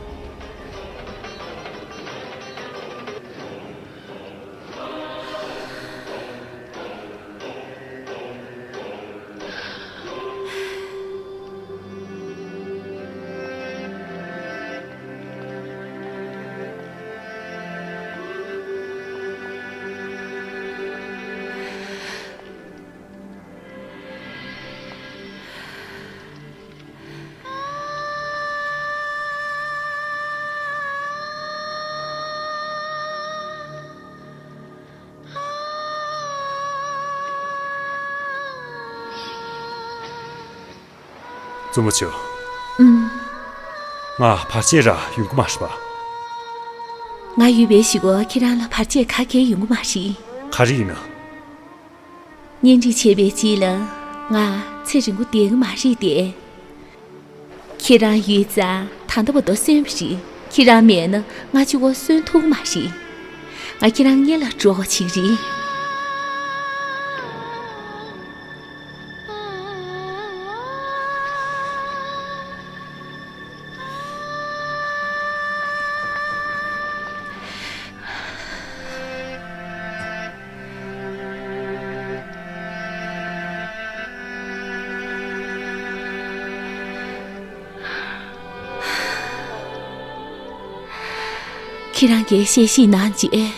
བཙུན་མོ་མཆོག་ཨུམ། ང་བར་ཆད་རག་ཡོང་གི་མ་རེད་པ། ང་ཡོད་པའི་གཞུག་གུ་ཁྱེད་རང་ལ་བར་ཆད་ག་གེ་ཡོང་གི་མ་རེད། ག་རེ་ཡིན་ན། གཉེན་སྒྲིག་བྱས་པའི་རྗེས་ལ་ང་ཚེ་རིང་པོ་བསྡད་ཀྱི་མ་རེད་དེ། ཁྱེད་རང་ཡོད་ཙང་ད་ལྟ་བར་དུ་གསོན་པ་རེད། ཁྱེད་རང་མེད་ན་ང་གཅིག་པོ་གསོན་ཐུབ་ཀྱི་མ་རེད། ང་ཁྱེད་རང་སྔོན་ལ་འགྲོ་བ་ཅིག་རེད། ཁྱེད་རང་གིས་གཤེ་གཤེ་གནང་རྗེས།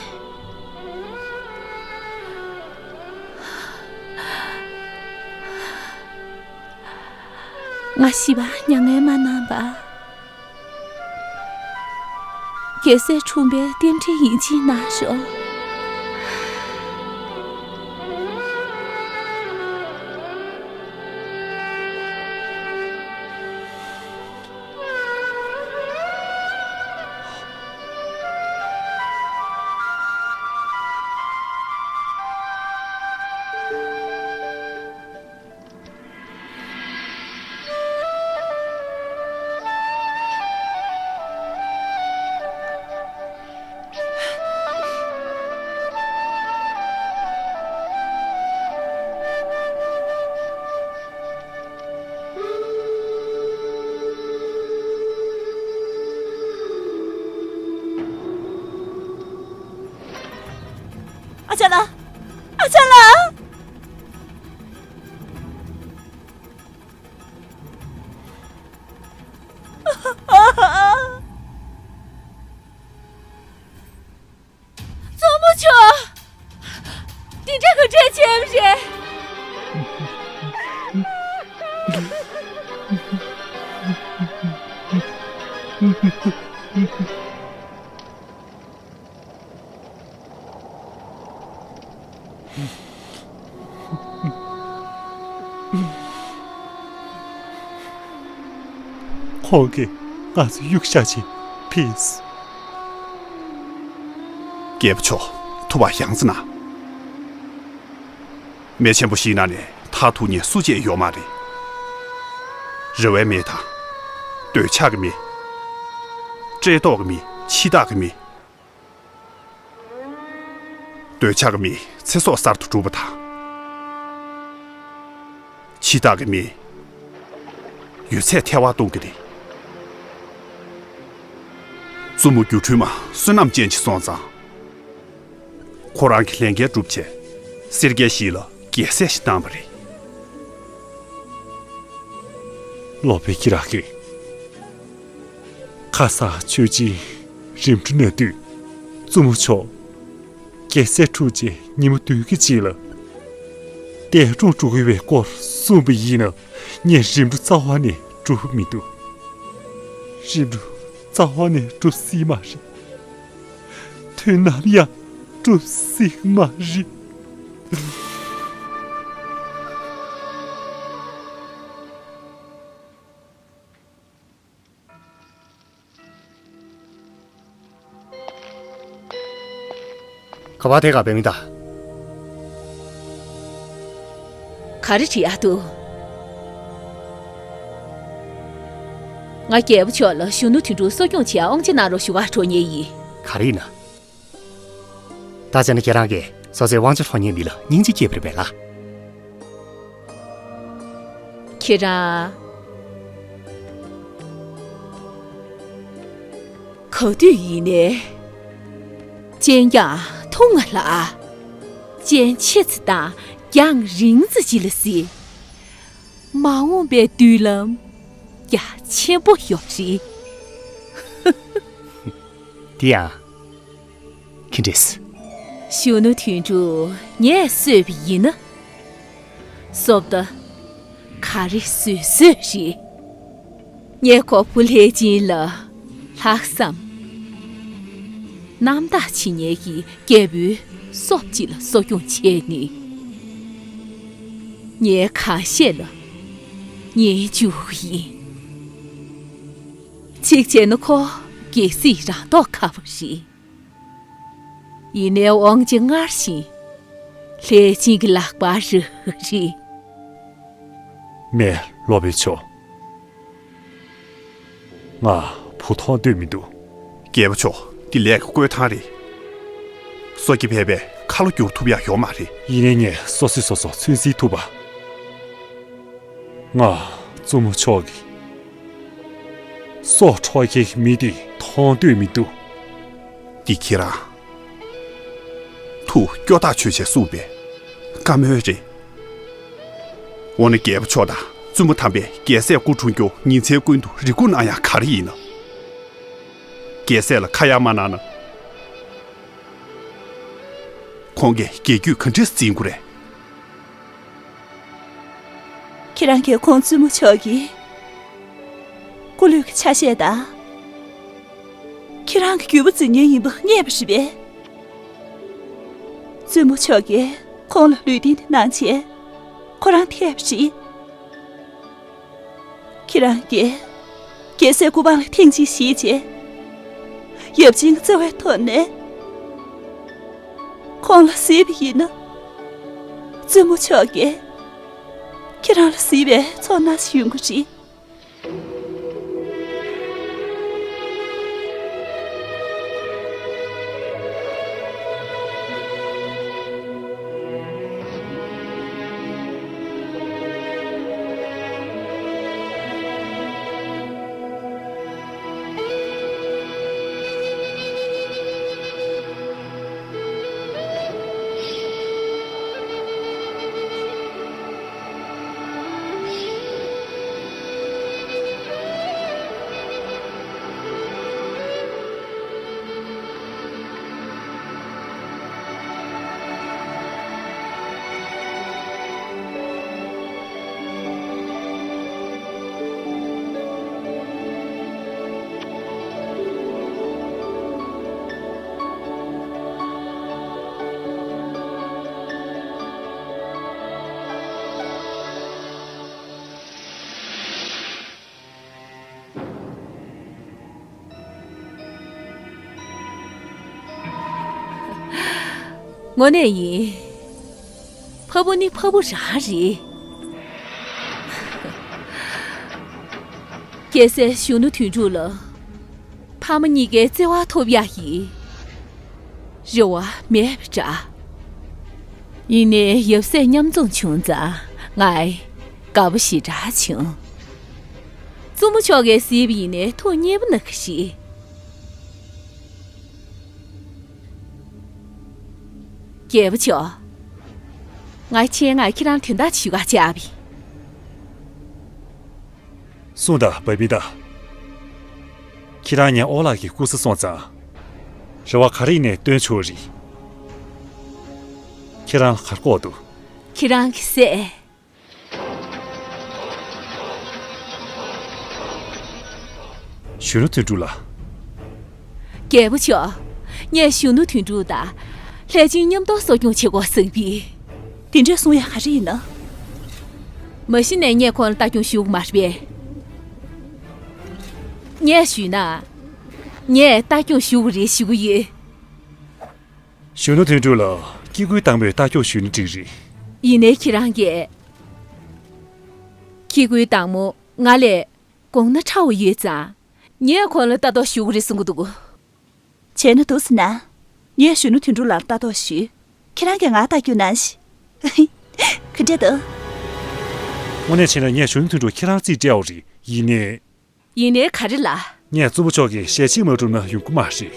ང་ཤི་བ་མྱ་ངན་མ་གནང་པ། རྒྱལ་སྲས་འཁྲུངས་པའི་རྟེན་འབྲེལ་ཡིན་གཅིག་གནང་ཤོག་ཨ་ཅག་ལགས། ཨ་ཅག་ལགས། བཙུན་མོ་མཆོག་འདི་འདྲ་ག་འདྲས་བྱས་པ་རེད། ཁོང་གིས་ང་ཚོ་གཡུག་བཞག་བྱས་ཕེབས། རྒྱལ་པོ་མཆོག་ཐུབ་པ་ཡང་ཙི་ན། མེ་ཆེན་པོ་ཞིག་ནང་ནས་མཐར་ཐུག་ཉེན་སུ་བཅད་ཡོད་མ་རེད། རེ་བའི་མེ་དང་། འདོད་ཆགས་ཀྱི་མེ། བཀྲེས་ལྟོགས་ཀྱི་མེ། འཆི་བདག་གི་མེ། འདོད་ཆགས་ཀྱི་མེས་ཚེ་སྲོག་གསར་དུ་གྲུབ་པ་དང་། འཆི་བདག་གི་མེས་ཡོད་ཚད་ཐལ་བར་གཏོང་གི་རེད། བཙུན་མོ་སྒྱུ་འཕྲུལ་མ་བསོད་ནམས་ཅན་ཅིག་སོང་ཙང་། ཁོ་རང་གི་ལས་འགན་བསྒྲུབ་ཆེད་སེར་སྐྱའི་གཞིས་ལ་རྒྱལ་སྲས་ཤིག་བཏང་བ་རེད། སློབ་དཔོན་ཁྱི་རང་གིས། ཁ་སང་ཆོས་རྗེ་རིམ་གྲོ་གནང་དུས་བཙུན་མོ་མཆོག་རྒྱལ་སྲས་འཁྲུངས་རྗེས་ཉིན་མོ་བདུན་གྱི་རྗེས་ལ་འདས་གྲོངས་འགྲོ་གི་ཡོད་པའི་སྐོར་གསུངས་པ་ཡིན་ན། ངས་རིམ་གྲོ་རྩ་བ་ནས་འགྲུབ་མི་འདུག་རིམ་གྲོ་རྩ་བ་ནས་འགྲུབ་སྲིད་མ་རེད། དུས་ནམ་ཡང་འགྲུབ་སྲིད་མ་རེད། ག་པར་དེ་ག་པའི་མི་ད། ག་རེ་བྲིས་ཨ་ཏུ། ང་རྒྱལ་པོ་མཆོག་ལ་གཞོན་ནུ་དོན་གྲུབ་གསོ་སྐྱོང་བྱེད་དབང་ཆ་གནང་རོགས་ཞུ་བར་འགྲོ་མཁན་ཡིན། ག་རེ་ཡིན་ན། ད་བྱས་ན་ཁྱེད་རང་གིས་སོ་སོའི་དབང་ཆ་འཕྲོག་མཁན་མི་ལ་སྙིང་རྗེ་སྐྱེས་པ་རེད་པས་ལགས། ཁྱེད་རང་ག་དུས་ཡིན་ནའི་སྤྱན་རྒྱང་ཐུང་ང་ལ། སྤྱན་ཆེ་ཙི་དང་རྒྱང་རིང་ཙི་ཅི་ལ་སྲིད། མ་འོངས་པའི་མདུན་ལམ་རྒྱ་ཆེན་པོ་ཡོད་རེད། དེ་ཡང་། ཁྱི་འདྲེས། གཞོན་ནུ་དོན་གྲུབ་ངས་གསོས་པ་ཡིན་ན། སོབ་ད། ག་རེ་བཟོས་བཟོས་རེད། ངས་གོ་བུ་ལྷས་སྦྱིན་ལ་ལྷག་བསམ་རྣམ་དག་བྱེད་མཁན་གྱི་རྒྱལ་པོའི་སོབ་ཅིག་ལ་གསོ་སྐྱོང་བྱས་ནས། ངའི་གང་བཤད་ལ་ཉན་འཇུག་གི་ཡིན། གཅིག་བྱས་ན་ཁོ་གལ་སྲིད་རང་མདོག་ཁ་པོ་རེད། ཡིན་ནའི་དབང་ཆ་སྔར་བཞིན་ལྷས་སྦྱིན་གྱི་ལག་པར་རག་གི་རེད། མེས་སློབ་དཔོན་མཆོག་ང་བུ་མཐོང་འདོད་མི་འདུག་རྒྱལ་པོ་མཆོག་འདི་ལས་ཀྱི་བསྐོས་ཐང་རེད། སོ་སྐྱེ་ཕལ་པས་ཁ་ལོ་བསྒྱུར་ཐུབ་ཡག་ཡོད་མ་རེད། ཡིན་ནའི་ངས་སོ་སོས་སོ་སོ་ཚོད་འཛིན་ཐུབ་པ། ང་བཙུན་མོ་མཆོག་གི་སྲོག་འཕྲོག་མཁན་གྱི་མི་དེ་མཐོང་འདོད་མི་འདུག་འདི་ཁྱེད་རང་ཐུགས་སྐྱོ་ཐག་ཆོད་བྱས་གསུངས་པའི་བཀའ་མོལ་རེད། འོ་ན་རྒྱལ་པོ་མཆོག་དང་བཙུན་མོ་དམ་པས་རྒྱལ་སྲས་སྐུ་འཁྲུངས་རྒྱུ་ཉིན་མཚན་ཀུན་ཏུ་རེ་སྐུལ་གནང་ཡག་ག་རེ་ཡིན་ནམ། རྒྱལ་སྲས་ལ་ཁ་ཡ་མ་གནང་ན། ཁོང་གིས་རྒྱལ་རྒྱུད་ག་འདྲས་འཛིན་དགོས་རེད། ཁྱེད་རང་གིས་ཁོང་བཙུན་མོ་མཆོག་གི་སྐུ་ལུས་ཀྱི་ཆ་ཤས་དང་། ཁྱེད་རང་གི་རྒྱུད་པ་འཛིན་མཁན་ཡིན་པ་རྙེད་པ་རེད་པས། བཙུན་མོ་མཆོག་གིས་ཁོང་ལ་ལུས་རྟེན་དེ་གནང་བྱས་ཁོ་རང་ཐེབས་པ་རེད། ཁྱེད་རང་གིས་རྒྱལ་སྲས་སྐུ་པང་ལ་ཐེངས་གཅིག་གཟིགས་རྗེས། ཡབ་ཆེན་གྱི་བརྩེ་བའི་ཐོག་ནས་ཁོང་ལ་གཟིགས་པ་ཡིན་ན། བཙུན་མོ་མཆོག་གིས་ཁྱེད་རང་ལ་གཟིགས་པའི་ཚོར་སྣང་ཞིག་ཡོང་གི་རེད། དངོས་གནས་ཡིན། ཕ་བུ་ནི་ཕ་བུ་རང་རེད། རྒྱལ་སྲས་གཞོན་ནུ་དོན་གྲུབ་ལ། ཕ་མ་གཉིས་ཀའི་བརྩེ་བ་ཐོབ་ཡག་གི་རེ་བ་མེད་པ་འདྲ། ཡིན་ནའི་ཡབ་སྲས་མཉམ་འཛོམས་བྱུང་ཙང་ང་དགའ་པོ་ཞེ་དྲག་བྱུང་། བཙུན་མོ་མཆོག་གིས་གཟིགས་པ་ཡིན་ནའི་ཐུགས་མཉེས་པོ་གནང་གི་རེད། རྒྱལ་པོ་མཆོག་ང་ཆེད་མངགས་ཁྱེད་རང་དོན་དག་ཞུ་ག་བཅར་བ་ཡིན། གསུངས་དང་འབབ་མི་དང་། ཁྱེད་རང་ངའི་ཨོ་ལགས་ཀྱི་སྐུ་སྲས་སོང་ཙང་། རེ་བ་ག་རེ་ཡིན་ནའི་བཏོན་ཆོག་རེད། ཁྱེད་རང་གར་ལྐོག་འདུག་ཁྱེད་རང་གི་སྲས། གཞོན་ནུ་དོན་གྲུབ་ལགས། རྒྱལ་པོ་མཆོག་ངས་གཞོན་ནུ་དོན་གྲུབ་དང་། ལྷས་བྱིན་མཉམ་དུ་གསོ་སྐྱོང་བྱེད་དགོས་བསམ་པས། དེ་འདྲས་གསུང་ཡ་ག་རེ་ཡིན་ན། མ་གཞི་ནས་ངས་ཁོང་ལ་ལྟ་སྐྱོང་ཞུ་གི་མ་རེད་པས། ངས་ཞུས་ན། ངས་ལྟ་སྐྱོང་ཞུ་གི་རེད་ཞུ་གི་ཡོད། གཞོན་ནུ་དོན་གྲུབ་ལ་སྐྱེ་དགུའི་བདག་མོས་ལྟ་སྐྱོང་ཞུས་ན་འགྲིག་རེད། ཡིན་ནའི་ཁྱེད་རང་གིས། སྐྱེ་དགུའི་བདག་མོ་ང་ལས་གོང་ན་ཕྲ་བ་ཡོད་ཙང་། ངས་ཁོང་ལ་ལྟ་རྟོག་ཞུ་གི་རེད་གསུང་གི་འདུག་བྱས་ན་འདུག་ཟེར་ན། ངས་གཞོན་ནུ་དོན་གྲུབ་ལ་ལྟ་རྟོག་ཞུས། ཁྱེད་རང་གིས་ང་ལྟ་རྒྱུ་ན་ཞིག་ག་འདྲ་འདུག་དངོས་གནས་བྱས་ན་ངས་གཞོན་ནུ་དོན་གྲུབ་ཁྱེད་རང་རྩིས་སྤྲད་ཡོད་རེད། ཡིན་ནའི། ཡིན་ནའི་ག་རེ་ལ། ངས་བཙུན་མོ་མཆོག་གི་ཞལ་གཅིག་མ་བསྒྲུབས་ན་ཡོང་གི་མ་རེད།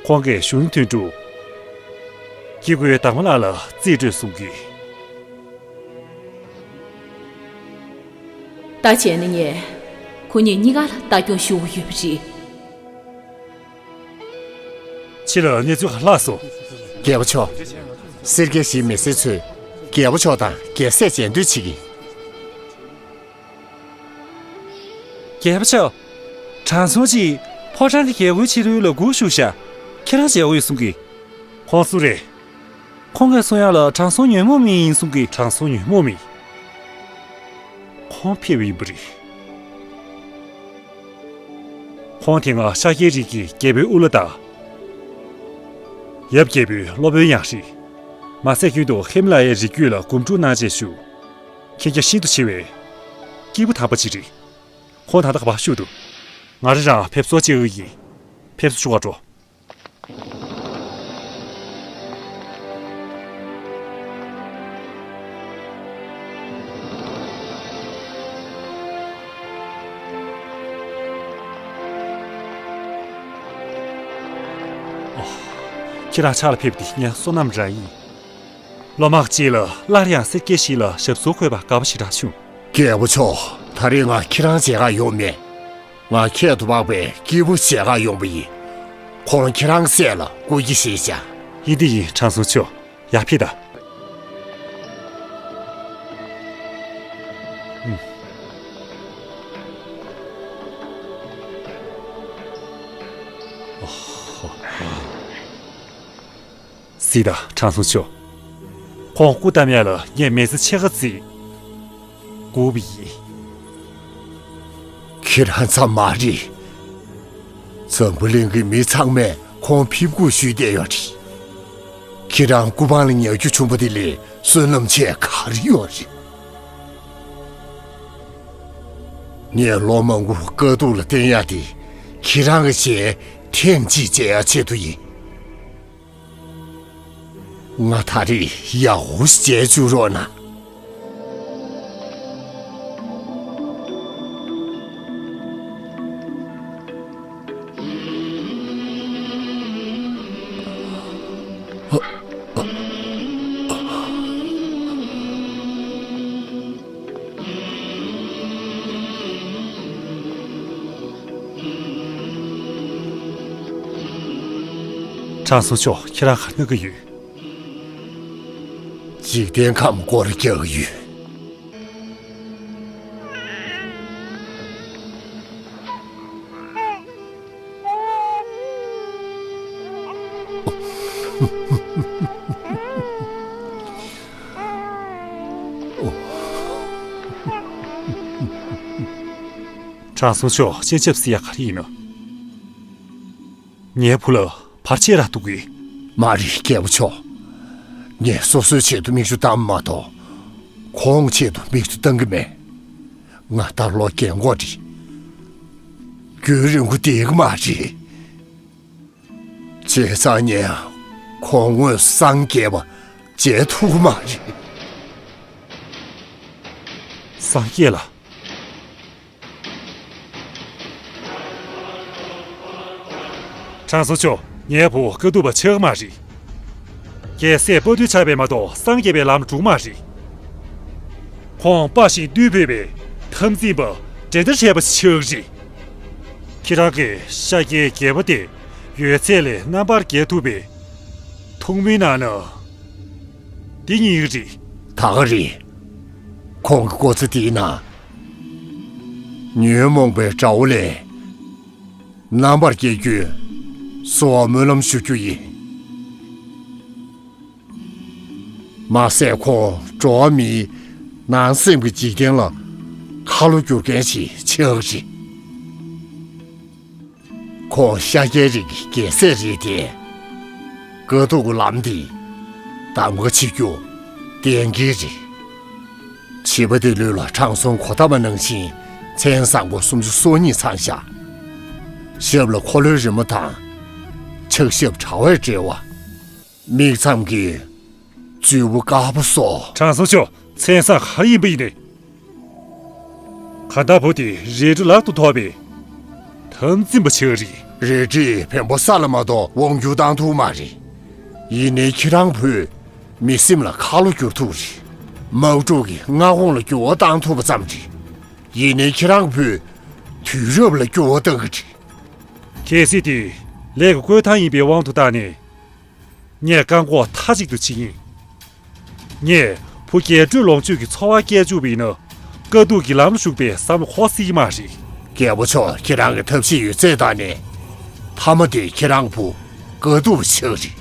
ཁོང་གིས་གཞོན་ནུ་དོན་གྲུབ། སྐྱེ་དགུའི་བདག་མོ་ལགས་ལ་རྩིས་སྤྲོད་གསུང་གི། ད་བྱས་ན་ངས་ཁོ་གཉིས་གཉིས་ཀ་ལ་ལྟ་སྐྱོང་ཞུ་གི་ཡོད་པ་རེད། ཕྱི་ལ་གནས་ཚུལ་ག་ལྷག་སོང་། རྒྱལ་པོ་མཆོག་སེར་སྐྱ་བཞིའི་མི་སེར་ཚོས་རྒྱལ་པོ་མཆོག་དང་རྒྱལ་སྲས་མཇལ་འདོད་བྱེད་ཀྱི། རྒྱལ་པོ་མཆོག་དྲང་སྲོང་གིས་ཕོ་བྲང་གི་རྒྱལ་སྒོའི་ཕྱི་རོལ་ལ་སྒུག་བཞུགས་ཤག་ཁྱེད་རང་མཇལ་འོས་ཡོད་གསུང་གི། ཁོང་སུ་རེད། ཁོང་གིས་གསུང་ཡག་ལ་དྲང་སྲོང་ཉོན་མོངས་མེད་ཡིན་གསུང་གི། དྲང་སྲོང་ཉོན་མོངས་མེད། ཁོང་ཕེབས་ཡིན་པ་རེད། ཁོང་དེ་སྔ་ཤཱཀྱའི་རིགས་ཀྱི་རྒྱལ་པོའི་དབུ་བླ་དང་། ཡབ་རྒྱལ་པོའི་སློབ་དཔོན་ཡང་རེད། མ་ཟད་རྒྱུན་དུ་ཧི་མ་ལ་ཡའི་རི་རྒྱུད་ལ་སྒོམ་སྒྲུབ་གནང་བྱས་བཞུགས། མཁྱེན་རྒྱ་ཤིན་ཏུ་ཆེ་བའི་སྐྱེས་བུ་དམ་པ་ཅིག་རེད། ཁོང་ད་ལྟ་ག་པར་བཞུགས་འདུག་ང་རང་རང་ཕེབས་བསུ་བྱེད་འོས་ཡིན། ཕེབས་བསུ་ཞུ་བར་འགྲོ། ཁྱེད་རང་ཕྱག་ལ་ཕེབས་ཏེ་ངའི་བསོད་ནམས་རང་ཡིན། སློབ་མ་གཅིག་ལ་སླར་ཡང་སེར་སྐྱའི་གཞིས་ལ་ཞབས་སོར་འཁོད་པ་དགའ་པོ་ཞེ་དྲག་བྱུང་། རྒྱལ་པོ་མཆོག་ད་རེས་ང་ཁྱེད་རང་མཇལ་ཁ་ཡོང་མེད། ང་ཁྱད་དུ་འཕགས་པའི་སྐྱེས་བུ་མཇལ་ཁ་ཡོང་པ་ཡིན། ཁོང་ཁྱེད་རང་སྲས་ལ་སྐུ་སྐྱེ་ཞེས་བྱ། ཡིན་དེ་ཡིན། དྲང་སྲོང་མཆོག་ཡར་ཕེབས་དང་། གཟིགས་དང་དྲང་སྲོང་མཆོག་ཁོང་སྐུ་བལྟམས་ཡག་ལ་ངས་མི་ཚེ་ཕྱེད་ཀ་རྩིས་དགོས་པ་ཡིན། ཁྱེད་རང་ཙམ་མ་རེད། འཛམ་བུ་གླིང་གི་མི་ཚང་མས་ཁོང་ཕེབས་སྒུག་ཞུས་བསྡད་ཡོད་རེད། ཁྱེད་རང་སྐུ་པང་ལ་ཉལ་རྒྱུ་བྱུང་བ་དེ་ལས་བསོད་ནམས་ཆེ་ག་རེ་ཡོད་རེད། ངས་ལོ་མང་པོ་དཀའ་སྡུག་ལ་བརྟེན་ཡག་དེ་ཁྱེད་རང་གི་རྗེས་ཐེངས་གཅིག་མཇལ་ཡག་ཆེད་དུ་ཡིན། ང་ད་རེས་ཡག་པོ་ཞིག་མཇལ་བཅུག་རོགས་གནང་། དྲང་སྲོང་མཆོག་ཁྱེད་རང་ག་རེ་གནང་གི་ཡོད། འཇིག་རྟེན་ཁམས་སྐོར་རྒྱག་གི་ཡོད། དྲང་སྲོང་མཆོག་སྤྱན་ཆབ་ཟེར་ཡག་ག་རེ་ཡིན་ནམ། ངའི་བུ་ལ་བར་ཆད་རག་འདུག་གས། མ་རེད་རྒྱལ་པོ་མཆོག་ངས་སོ་སོའི་ཆེད་དུ་མིག་ཆུ་བཏང་མ་གཏོགས། ཁོང་ཆེད་དུ་མིག་ཆུ་བཏང་གི་མེད། ང་ད་ལོ་རྒན་གོག་རེད། རྒྱུན་རིང་པོ་བསྡད་ཀྱི་མ་རེད། བྱས་ཙང་ངས་ཁོང་དངོས་སུ་སངས་རྒྱས་པ་མཇལ་ཐུབ་ཀྱི་མ་རེད། སངས་རྒྱས་ལ། དྲང་སྲོང་མཆོག་ངའི་བུ་དཀའ་སྡུག་པ་ཆགས་ཀྱི་མ་རེད། རྒྱལ་སྲས་དཔའ་བརྟུལ་ཆགས་པས་མ་གཏོགས་སངས་རྒྱས་པའི་ལམ་འགྲོ་མ་རེད། ཁོང་དཔའ་ཞིང་རྟུལ་ཕོད་པའི་འཐབ་འཛིང་པ་འགྲན་ཟླ་བྲལ་བ་ཞིག་ཆགས་རེད། ཁྱེད་རང་གིས་ཤཱཀྱའི་རྒྱལ་པོ་དེ་ཡོད་ཚད་ལས་རྣམ་པར་རྒྱལ་ཐུབ་པའི་ཐུགས་སྨོན་གནང་ན། འདི་ཉིད་རེད། ད་ག་རེད། ཁོང་གི་སྐུ་ཚེ་འདིའི་ནང་ཉོན་མོངས་པའི་དགྲ་བོ་ལས་རྣམ་པར་རྒྱལ་རྒྱུའི་གསོལ་བ་སྨོན་ལམ་ཞུ་རྒྱུ་ཡིན། མ་ཟད་ཁོང་འགྲོ་བ་མིའི་ནང་སེམས་ཀྱི་འཇིག་རྟེན་ལ་ཁ་ལོ་བསྒྱུར་མཁན་ཞིག་ཆགས་ཀྱི་རེད། ཁོང་ཤཱཀྱའི་རིགས་ཀྱི་རྒྱལ་སྲས་རེད་དེ། དཀའ་སྡུག་གི་ལམ་འདི་གདམ་ག་བྱེད་རྒྱུ་གཏན་འཁེལ་རེད། བྱིས་པ་དེ་ལུས་ལ་དྲང་སྲོང་གོ་ཏ་པ་ནང་བཞིན་མཚན་བཟང་པོ་སུམ་ཅུ་སོ་གཉིས་ཚང་ཤག་ཞབས་ལ་འཁོར་ལོའི་རི་མོ་དང་། ཕྱག་ཞབས་དྲ་བས་སྦྲེལ་བ། མིག་མཚམས་ཀྱི་མཛུབ་བུ་དཀར་པོ་སོགས། དྲང་སྲོང་མཆོག་མཚན་བཟང་ག་རེ་ཡིན་པ་ཡིན་ནས། གང་ལྟར་བུ་དེ་རལ་གྲི་ལག་ཏུ་ཐོགས་པའི་འཐབ་འཛིང་པ་ཆགས་རེད། རལ་གྲིས་བེམ་པོ་ས་ལ་མ་གཏོགས་དབང་བསྒྱུར་བཏང་ཐུབ་མ་རེད། ཡིན་ནའི་ཁྱེད་རང་བུས་མི་སེམས་ལ་ཁ་ལོ་བསྒྱུར་ཐུབ་རེད། དམག་འཁྲུག་གི་མངའ་ཁོངས་ལ་འགྱུར་བ་བཏང་ཐུབ་པ་ཙམ་རེད། ཡིན་ནའི་ཁྱེད་རང་བུས་དུས་རབས་ལ་འགྱུར་བ་བཏང་གི་རེད། གལ་སྲིད་དེ་ལས་ཀྱི་བསྐོས་ཐང་ཡིན་པའི་དབང་དུ་བཏང་ནས། ངས་བཀག་འགོག་མཐའ་གཅིག་ཏུ་བྱེད་ཀྱི་ཡིན། ངས་བུ་རྒྱས་སྤྲོས་ལོངས་སྤྱོད་ཀྱི་འཚོ་བ་སྐྱེལ་བཅུག་པ་ཡིན་ན། དཀའ་སྡུག་གི་ལམ་ལ་ཞུགས་པའི་བསམ་བློ་འཁོར་སྲིད་ཀྱི་མ་རེད། རྒྱལ་པོ་མཆོག་ཁྱེད་རང་གི་ཐབས་ཤེས་ཡོད་ཚད་བཏང་ནས། མཐའ་མ་དེ་ཁྱེད་རང་བུ་དཀའ་སྡུག་པ་ཆགས་རེད།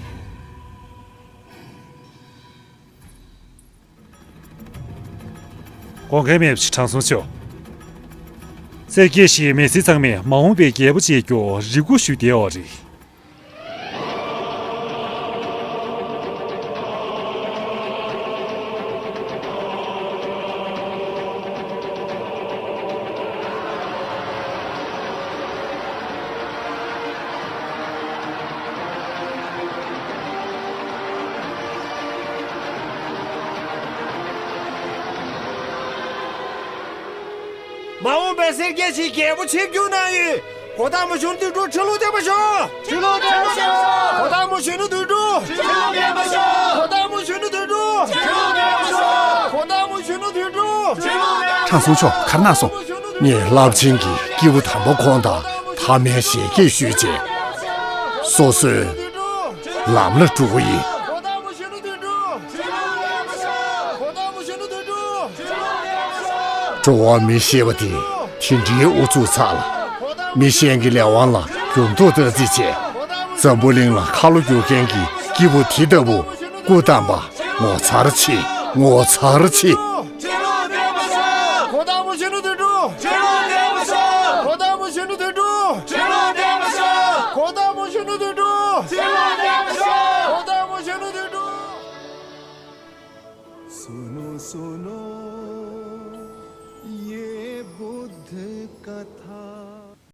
དགོངས་འགལ་མེད་པ་ཞིག་དྲང་སྲོང་མཆོག་གསེར་གྱི་ཞིང་མི་སེར་ཚང་མས་མ་འོངས་པའི་རྒྱལ་པོ་བྱེད་རྒྱུ་རེ་སྒུག་ཞུས་བསྡད་ཡོད་རེད། མ་འོངས་པའི་སེར་སྐྱའི་ཞིག་རྒྱལ་པོ་ཆིབས་བསྒྱུར་གནང་ཡུལ་གོ་ཐང་མོ་གཞོན་ནུ་དོན་གྲུབ་ཁྲི་ལོ་བརྟན་པ་ཤོག་ཁྲི་ལོ་བརྟན་པ་ཤོག་གོ་ཐང་མོ་གཞོན་ནུ་དོན་གྲུབ་ཁྲི་ལོ་བརྟན་པ་ཤོག་གོ་ཐང་མོ་གཞོན་ནུ་དོན་གྲུབ་ཁྲི་ལོ་བརྟན་པ་ཤོག་གོ་ཐང་མོ་གཞོན་ནུ་དོན་གྲུབ་ཁྲི་ལོ་བརྟན་པ་ཤོག་དྲང་སྲོང་མཆོག་ག་རེ་གནང་སོང་། ངས་རླབས་ཆེན་གྱི་སྐྱེས་བུ་དམ་པ་ཁོང་དང་ཐ་མའི་ཞལ་གྱེས་ཞུས་རྗེས། སོ་སོའི་ལམ་ལ་འགྲོ་གི་ཡིན། འགྲོ་བ་མི་ཞེས་པ་དེ་དེ་འདྲའི་ཨུ་ཚུགས་ཚ་ལ། མི་གཞན་གྱི་ལས་དབང་ལ་འགྱུར་ལྡོག་བཏང་རྩིས་བྱས། འཛམ་བུ་གླིང་ལ་ཁ་ལོ་བསྒྱུར་མཁན་གྱི་སྐྱེས་བུ་དེ་ལྟ་བུ་སྐུ་བལྟམས་པ་ངོ་མཚར་ཆེ། ངོ་མཚར་ཆེ། གོ་ཐང་མོ་གཞོན་ནུ་དོན་གྲུབ། གོ་ཐང་མོ་གཞོན་ནུ་དོན་གྲུབ། གོ་ཐང་མོ་གཞོན་ནུ་དོན་གྲུབ། གོ་ཐང་མོ་གཞོན་ནུ་དོན་གྲུབ། सुनो सुनो ये बुद्ध कथा।